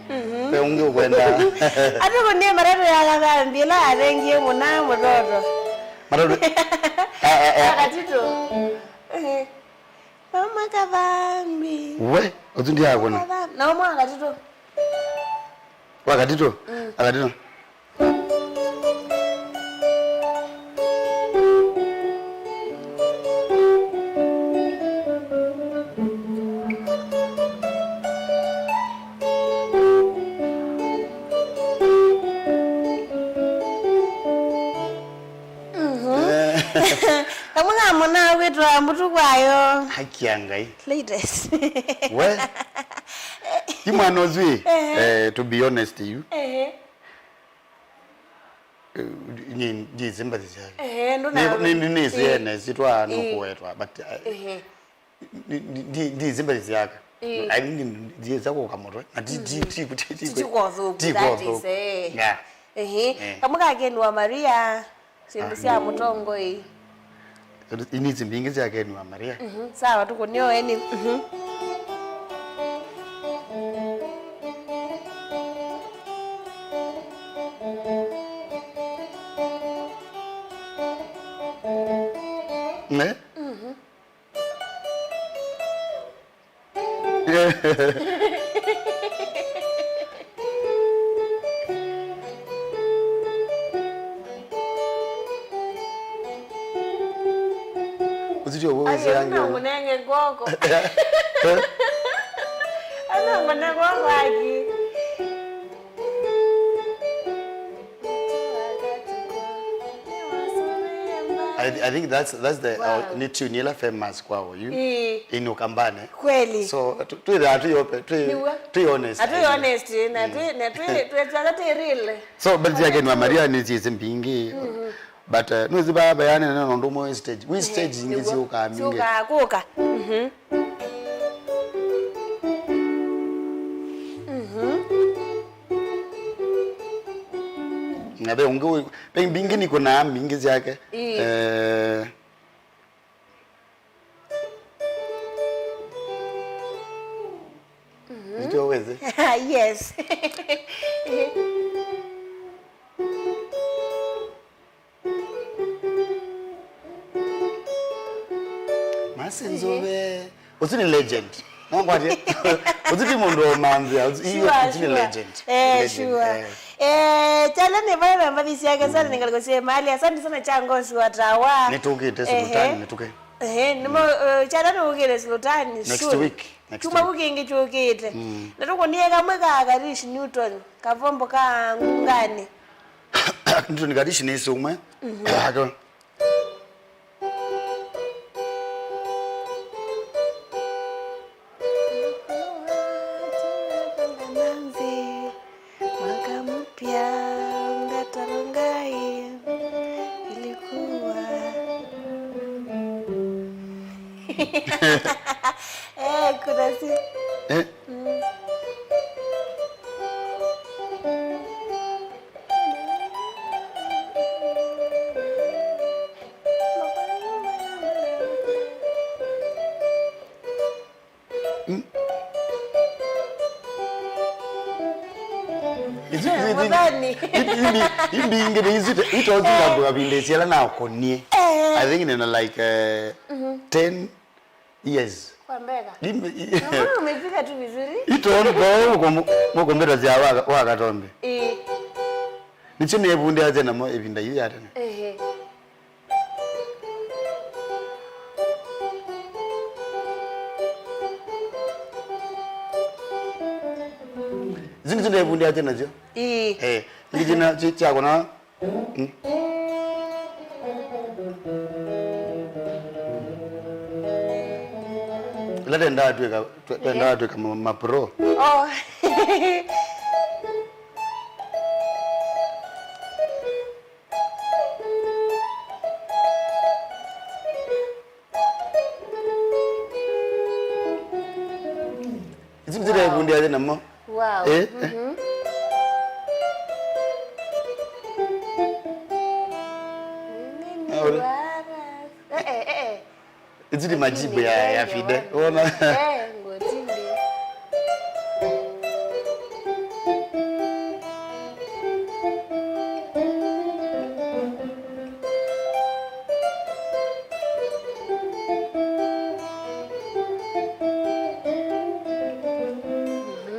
Mhm. Ve ũngĩ ũkwenda? Atũkũnie matatũ ya kathambi ĩla yathengie mũna mũtoto. Matatũ. Ah, ah, ah. Akatitũ. Ehe. Mama Kathambi. We, ũsu ndiakũna. Kathambi. Na ũmwe wa katitũ. Wa katitũ? Mm. Wa katitũ. Mhm. Eh. Kamwe ka mũna wĩtwa Mbutu Kwayo. Haki ya Ngai. Latest. We? Yu mwana ũsu ĩ, ehe, eh, to be honest yu. Ehe. Eh, nyi-, nyi sympathy syake. Ehe, ndũna-, nĩ, nĩ, nĩ, nĩ, ĩ, syene sitwa, ĩ, nũkũetwa, but, eh, ehe. Ndi, ndi, ndi, ndi sympathy syake. Ĩĩ. I think ndi, ndiĩsa kũka mũtwe. Na ti, ti, mhm, ti, ti, ti, ti, ti kũthũku, ti that kũthũku. Is, eh. Yeah. Ehe. Eh. Kamwe ka Ken wa Maria, syĩndũ sya mũtongoi. Ini ici mbingĩ sya Ken wa Maria. Mhm. Sawa, tũkũnĩo eni. Mhm. Ne? Mhm. Ũsitio ũwĩsĩange. Ayo, no mũnenge kwoko. Ano mũne kwoko aki. I, I think that's, that's the, wow, uh, nĩ tune ĩla famous kwao yu. Ĩĩ. Ĩnĩ Ũkambane. Kweli. So, tu-, twĩthaa twĩ open, twĩ, nĩw'o, twĩ honest. Na twĩ honest, na, mm, twĩ, na twĩ, twĩ, twĩ, twĩ real. So, but syake nĩ wa Maria nĩ syĩsĩ mbingĩ. Mhm. But, uh, nĩwĩsĩ vaa veanene na ũndũ ũmwe wĩ stage. Wĩ stage ingĩ, nĩw'o, syũkaa mbingĩ. Syũkaa kũka. Mhm. Na ve ũngĩ wĩ-, ve mbingĩ nĩkũnaa mbingĩ syake. Ĩĩ. Eh, nĩkyo wĩsĩ? Yes. Masi Nzũve. Ũsu nĩ legend. Nongwatie. Ũsu ti mũndũ ũmanzĩa. Ũsu, iyo, sure, ũsu nĩ sure, legend. Eh, legend, sure. Eh. Eh, Chala nĩ vale na mbathi syake sana, nĩ ngaliko syĩ mali. Asante sana cha ngosi wa tawa. Nĩtũkĩte Sultani, ehe, nĩtũke. Ehe, nĩmo, eh, Chala nĩ ũkĩte Sultani next soon. Week, next week. Chuma wiki ĩngĩ chũkĩte. Mm. Na tũkũnie kamwe ka Karish Newton, kavombo ka ngungani. Newton Karish nĩ sumwe. Mhm. Ako. Mwaka mpya ungetorongai ilikuwa. Eh, kuna si- Eh? Mm. Mm. Isu, isu, isu, Mwathani. Imbi, imbi, imbi ingĩ nĩ isu, ito zingambwa vindĩ syela na konie. Eh. I think nina like, eh, mhm, ten years. Kwa mbega. Imbi, i- Mama, umefika tu vizuri. Ito ndo mukombe wa, wa Katombe. Eh. Nĩkyo nĩvundĩasya namo ĩvinda yu ya tene. Ehe. Isu nĩsyo nĩvundĩasya nasyo. Ĩĩ. Eh, nĩ kĩna kyakona. Mm. Ĩla twendaa twĩka, twe- twendaa twĩka ma- mapro. Oh. Isu nzira ĩvundĩasya namo. Wow. Eh, eh. Mhm. Ah, ore. Eh, eh, eh, eh. Isu nĩ majibu ya, ya Fide. Wona? Eh, ngotinde.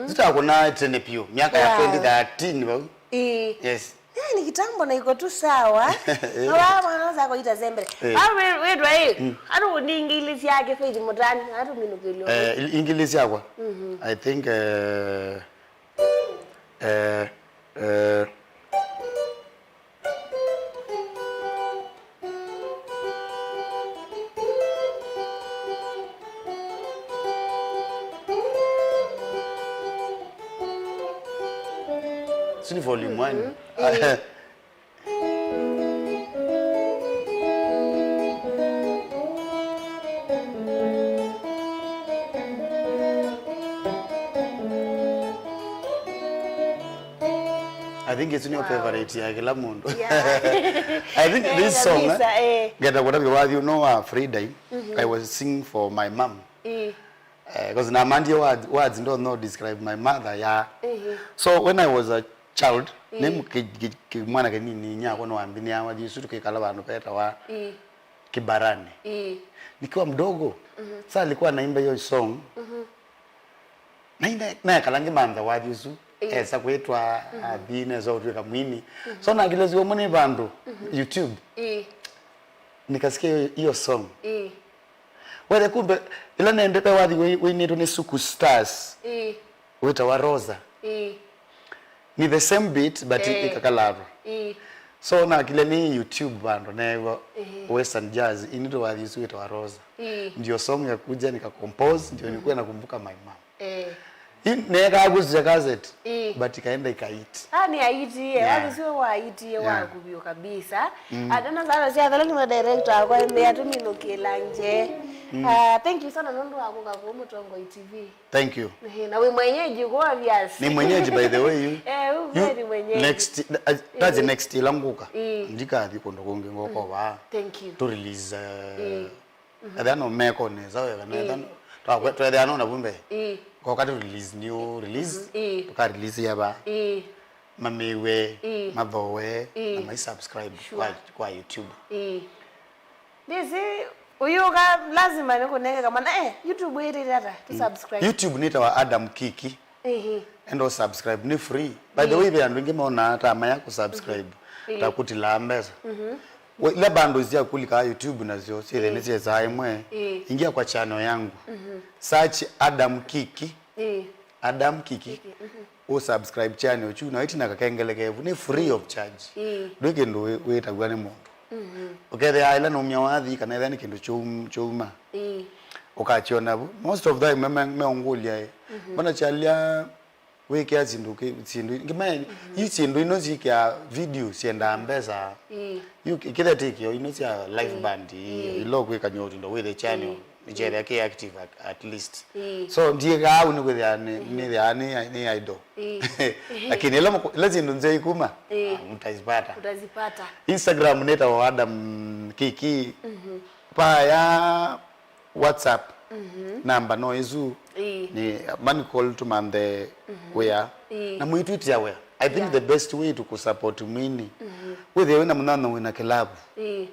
Tũtakũnaa tene piũ, myaka ya, wow, twenty thirteen vau. Ĩĩ. Yes. Eh, ni kitambo na iko tu sawa. Eh. Awa mwana za kuita zembe. Eh. Awa we, we dwa eh. Mm. Atu ningi ile yake Faith Mutani, atu minukilio. Eh, il- ingili syakwa. Mhm. I think, eh, eh, eh, Isu nĩ volume one. Mhm. Eh. I think it's your favorite ya kila mũndũ. Yeah. I think this song, eh, kabisa, eh, ngenda kũtavya wathi ũno wa Friday, mhm, I was singing for my mom. Eh. Eh, 'cause namandie words, words don't know describe my mother, yeah. Ehe. So when I was a child, eh, nĩ ki- ki- ki- mwana kĩnini, nyakwa nĩwambinĩaa wathi ũsu tũkĩkala vandũ vetawa, eh, Kibarani. Eh. Nikiwa mdogo, mhm, sa alikuwa anaimba hiyo song. Mhm. Na ina- naekala ngĩmantha wathi ũsu, eh, esa kwĩtwa, mhm, athi, nesa ũtwĩka mwini. Mhm. So nakilesiwa ũmwe nĩ vandũ, mhm, YouTube. Eh. Nikasikia hiyo, hiyo song. Eh. Wethe kumbe, ĩla nendete wathi wĩ- wĩinĩtwe nĩ Suku Stars. Ĩĩ. Wĩtawa Rosa. Ĩĩ. Ni the same beat, but, eh, ĩkakalatwa. Ĩĩ. So nakile nĩ YouTube vandũ neew'a, ehe, Western Jazz, inĩtwe wathi ũsu wĩtawa Rosa. Ĩĩ. Ndio song ya kuja nika compose, ndio nilikuwa nakumbuka my mom. Eh. Hii nekaa kũsya cassette, ĩĩ, but ikaenda ikahit. Ah, nĩ ahit, eh, yeah, wathi ũsu wa ahit, eh, yeah, waku vyũ kabisa. Mm. Atena sana cia thela nĩ director akwa ĩmbe atuminũkĩla nje. Mm. Ah, thank you sana nũndũ wa kũka kũũ Mũtongoi T V. Thank you. Ehe, na wĩ mwenyeji kwa viasi. Ni mwenyeji, by the way, you. Eh, u You very mwenyeji. Next, uh, that's the Ĩĩ. Next ĩla ngũka. Ĩĩ. Ndikathi kũndũ kũngĩ ngoko Mm. Vaa. Thank you. To release, uh, Ĩĩ. Ethĩa no meko nesa wega, na Ĩĩ. Ethĩa no, twakwe, twethĩa no na vumbe. Ĩĩ. Ngoka to release new release. Ĩĩ. Tuka release ya vaa. Ĩĩ. Mamiwe, Ĩĩ. Mathoe, Ĩĩ. Na mai subscribe Sure. Kwa, kwa YouTube. Ĩĩ. Ndĩsĩ, ũyũka lazima nĩkũnenge kamwana, eh, YouTube ĩtĩte ata? Tu Mm. Subscribe. YouTube nĩtawa Adam Kiki. Ĩhĩ. Enda ũ subscribe, nĩ free. By the Ĩĩ. Way, ve andũ aingĩ monaa ta maya kũ subscribe, Ĩĩ. Ta kũtilaa mbesa. Mhm. We, ila bundles sya kulika YouTube nasyo, syĩthe Ĩĩ. Nĩsyesaa ĩmwe. Ĩĩ. Ingia kwa channel yangu. Mhm. Search Adam Kiki. Ĩĩ. Adam Kiki. Kiki, mhm. Ũ subscribe channel chu, na wĩtina kakengele kevu, nĩ free of charge. Ĩĩ. Ndwĩ kĩndũ wĩ-, wĩtaw'a nĩ mũndũ. Mhm. Ũkethĩa ĩla naumya wathi, kana ĩla nĩ kĩndũ kyaum-, kyauma. Ĩĩ. Ũkakyona vu. Most of them me-, me-, meũngũlya, ĩ. Mhm. Mbona Chalya wĩkĩa syĩndũ kĩ-, syĩndũ ingĩ? Mae, Mhm. Ii syĩndũ ino syĩkĩa video syendaa mbesa. Ĩĩ. Yu kĩ-, kĩthĩa tĩkĩo ino sya live Ĩĩ. Band, ii, Ĩĩ. Ilo kwĩkany'a ũtindo wĩthe channel, Ĩĩ. Nĩkyethĩa kĩ active at, at least. Ĩĩ. So, ndiĩkaa au nĩkwĩthĩa nĩ-, Ĩĩ. Nĩthĩa nĩ, nĩ idol. Ĩĩ. Lakini ila mũku-, ila syĩndũ nzeo ikuma, Ĩĩ. Ah, mtazipata. Utazipata. Instagram nĩtawa Adam Kiki. Mhm. Paya WhatsApp. Mhm. Namba no ĩsu. Ĩĩ. Nĩ man call to man the Mhm. Wĩa. Ĩĩ. Na mũitwĩtĩa wĩa. I think Yeah. The best way to kusupport mwini. Mhm. Wĩthĩe wĩna mũnyanya wĩna kĩlavu. Ĩĩ.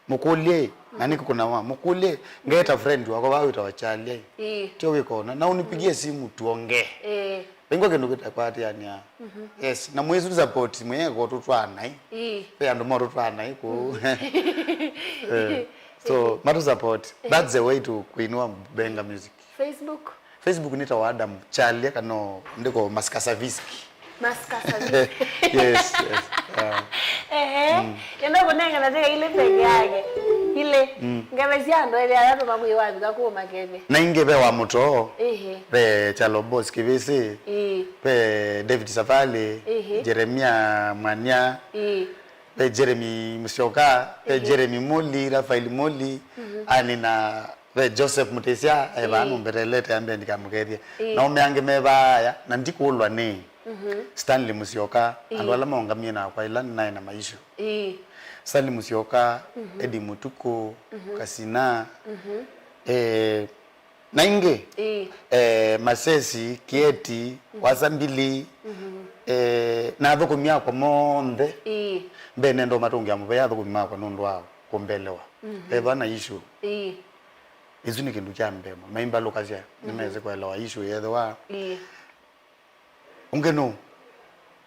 Mũkũlye, na nĩkĩ kũnawa, mũkũlye, ngeta friend wakwa vaa wĩtawa Charlie. Ĩĩ. Tio wĩkona, na unipigie simu tuongee. Ĩĩ. Ĩngwa kĩndũ kĩtakwatĩanĩa. Mhm. Yes, na mwĩsu support, mwĩeko tũtwanai. Ĩĩ. Ve andũ mo tũtwanai kũu. Eh, so, matu support. That's the way to kuinua Benga music. Facebook? Facebook nĩtawa Adam Chalya kana ndĩko Maskasaviski. Maskasaviski. Yes, yes. Ah. Ehe. Mm. Kenda kũnengana teka ile peke yake. Ile. Mm. Ngeve cia andũ ethĩ atatũ makuĩ wavika kũu makeve. Na ingĩ ve wa mũtoo. Ehe. Ve Chalobos Kĩvĩsĩ. Ĩĩ. Ve David Savali. Ehe. Jeremia Mwania. Ĩĩ. Ve Jeremy Musyoka, ve Ehe. Jeremy Moli, Rafael Moli, Mhm. Ani na ve Joseph Mutisya, e vaa Ĩĩ. Nũmbetelete ambe ndikamũkethye. Ĩĩ. Na ũme angĩ me vaa aya, na ndikũlwa nĩ Mhm. Stanley Musyoka, Ĩĩ. Andũ ala maũngamie nakwa ĩla nĩnaĩ na maishu. Ĩĩ. Stanley Musyoka, Mhm. Eddie Mutuku, Mhm. Kasina, Mhm. Eh, na ingĩ, Ĩĩ. Eh, Masesi, Kieti, Mhm. Wasambili, Mhm. Eh, na athũkũmi akwa monthe. Ĩĩ. Mbee nenda ũmatũngĩa mũvea athũkũmi makwa nũndũ wa kũmbelewa. Mhm. Ethwa na issue. Ĩĩ. Isu nĩ kĩndũ kya mbee mũno. Maimbalũkasya, Mhm. Nĩmesĩ kũelewa issue yethĩwa. Ĩĩ. Ũngĩ nũ?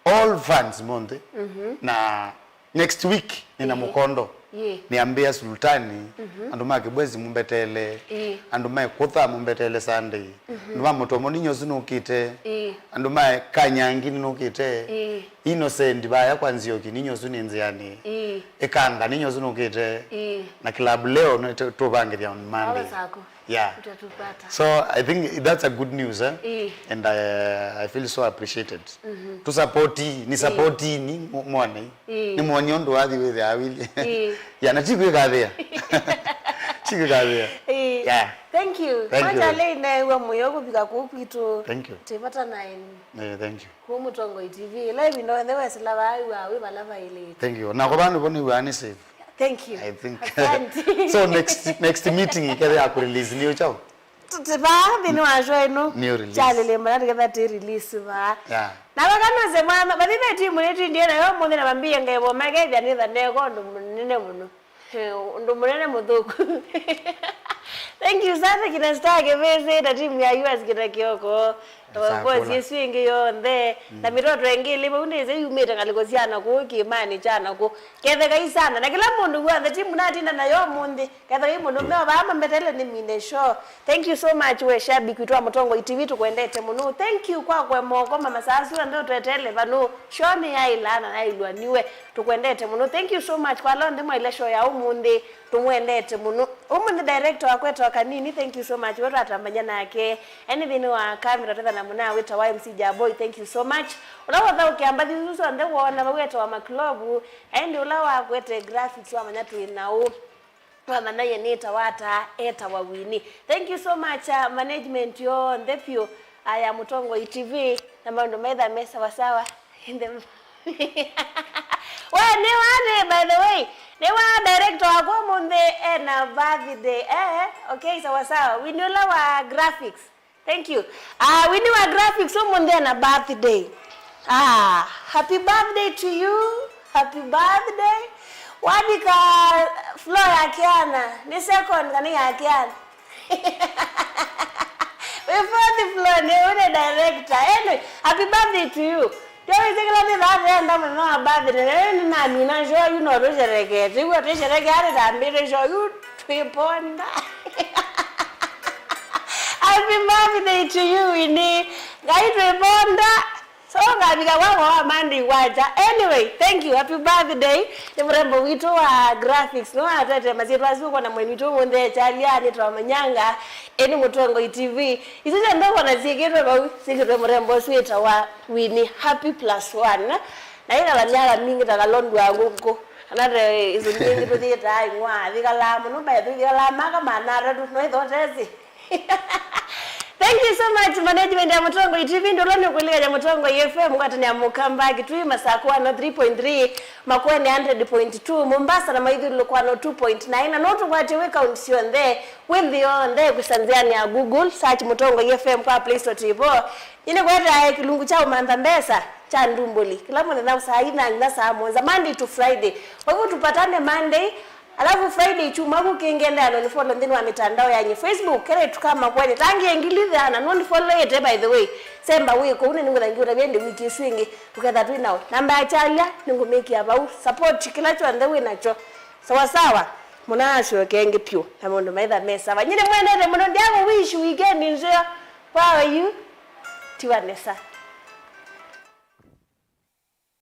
All fans monthe. Mhm. Na next week nĩna Ĩĩ. Mũkondo. Ĩĩ. Nĩambĩa Sultani, Mhm. Andũ ma Kĩbwezi mũmbeteele. Ĩĩ. Andũ ma Ĩkũtha mũmbeteele Sunday. Mhm. Andũ ma Mũtomo ninyosu nũkĩte. Ĩĩ. Andũ ma Kanyangi nĩnũkĩte. Ĩĩ. Innocent vaya kwa Nzioki ninyosu nĩ nzĩanĩ. Ĩĩ. Ĩkanga ninyosu nũkĩte. Ĩĩ. Na Club Leo nĩ tũ-, tũvangĩthya on Monday. Wawa sako. Yeah. Utatupata. So I think that's a good news, eh? Ĩĩ. And I, I feel so appreciated. Mhm. Tusapoti, ni Ĩĩ. Sapoti ni mo-, mwone. Ĩĩ. Ni mwone ũndũ wathi wĩthĩa awili. Ĩĩ. Yeah, na tikwĩkathĩa. Tikwĩkathĩa. Ĩĩ. Yeah. Thank you. Thank you. Kwanza leo ndewa moyo kufika kũu kwitũ. Thank you. Tupata na eni. Eh, thank you. Kũu Mũtongoi T V. Live ndo the west la wa wa vala vailĩte. Thank you. Na kwa vandu voni wa ni safe. Thank you. I think. Asante. So next, next meeting ikethĩa ya kũrelease nĩ ũkyaũ? Tũtĩ vaa nthĩnĩ wa show ĩno. New release. Kyalĩlĩmbana tũketha twĩ release vaa. Yeah. Na vakanose mwana, vathi ve timu nĩtwindie nayo mũnthĩ na mambie ngai vomekethya nĩtha ndeko ũndũ mũnene mũno. Eh, ũndũ mũnene mũthũku. Thank you sana kina Star Kĩvĩsĩ na timu ya U S kina Kioko. Of course, Sakula. Ĩsu ĩngĩ yonthe. Mm. Na mĩtoto ĩngĩ ĩlĩ vau nĩsĩ yumĩte ngalĩko sya nakũũ kĩĩmanĩ kya nakũũ. Kethekai sana. Na kĩla mũndũ w'onthe timu natinda nayo ũmũnthĩ. Kethekai mũndũ meo vaa mambetele nĩ mine show. Thank you so much, we shabiki witũ wa Mũtongoi T V, tũkwendete mũno. Thank you kwa kwe moko mama saa sura ndo twetele vanu. Show nĩ yaĩla na yaĩlwa niwe. Tũkwendete mũno. Thank you so much kwa lonthe mwaile show ya ũmũnthĩ. Tũmwendete mũno. Ũmũnthĩ director wakwa etwa Kanini, thank you so much. We twatambany'a nake. Eni nthĩnĩ wa camera twethana mũna wĩtawa M C Jaboy, thank you so much. Ũla wathaũkĩa mbathi isu syonthe woona vau etawa Maklovu, ĩndĩ ũla wakwete graphics wamanya twĩ naũ. Twamanya ye nĩtawa ata, etawa Winnie. Thank you so much, uh, management yonthe vyũ, uh, ya Mũtongoi T V, na maũndũ maitha me sawasawa. In the we, nĩ wa nĩ, by the way, nĩ wa director wakwa ũmũnthĩ ena birthday. Eh, okay, sawasawa. Winnie ũla wa graphics. Thank you. Ah, Winnie wa graphics ũmũnthĩ ena birthday. Ah, happy birthday to you. Happy birthday. Wavika floor ya kĩana, nĩ second kana ya kĩana? Wĩ fourth floor, nĩ ũne director. Anyway, happy birthday to you. Ndio wĩsĩ kĩla nĩ thathenda mũthenya wa birthday, na nĩ namina show yu no tũsherekee. Tĩw'o tũsherekea nĩ tambĩte show yu twĩponda. Happy birthday to you, Winnie. Ngai twĩponda. So ngavika kwakwa wa Monday kwacha. Anyway, thank you. Happy birthday. Nĩ mũrembo witũ wa graphics. No atete masyĩtwa asu kwa na mwenyu tu mũnthĩ echalia nĩ twamanyanga. Eni Mũtongoi T V. Isu sya ndogo na syĩkĩtwe vau, syĩkĩtwe mũrembo ũsu wĩtawa Winnie Happy plus one. Na ĩkala myaka mingĩ ta kalondu wa ngũkũ. Kana te isu nyingĩ tũthiĩtaa ing'wa, thikalaa mũno, mbae tũthikalaa maka maana atatũ, no ĩtho tesi. Thank you so much, management ya Mũtongoi T V, ndũla nĩ ũkũlika ya Mũtongoi F M, ngwatanĩa Mũkamba, Kitui, Masakũ one oh three point three, Makueni hundred point two, Mombasa na maithyũlũlũko one oh two point nine, na no tũkwatye wĩ kaunti syonthe, wĩ nthĩ yonthe, kwĩsa nzĩanĩ ya Google, search Mũtongoi F M kwa Play Store tũivo. Nyie nĩkwetaa kĩlungu kya ũmantha mbesa kya ndumbũli. Kĩla mũthenya saa ina nginya saa mũonza, Monday to Friday. Kwa hivyo tupatane Monday, alafu Friday, chuma kũkĩngenda ya nonifollow nthĩnĩ wa mitandao yanye. Facebook, kere tukama kwenye. Tangi engili thana, nonifollow ete, by the way. Semba wĩ kũu, nĩ nĩngũthangia ũtavya ndĩ wiki ĩsu ĩngĩ. Tuketha twĩ nao. Namba ya Chalia, nĩngũmĩkĩa vau. Support kĩla kyonthe wĩ nakyo. Sawa sawa. Mũnasyoke ĩngĩ pyũ. Na mũndũ maitha mesava. Nyie nĩmwendete mũno, ndyaku wish weekend nzeo. Kwa you. Tiwa nesa.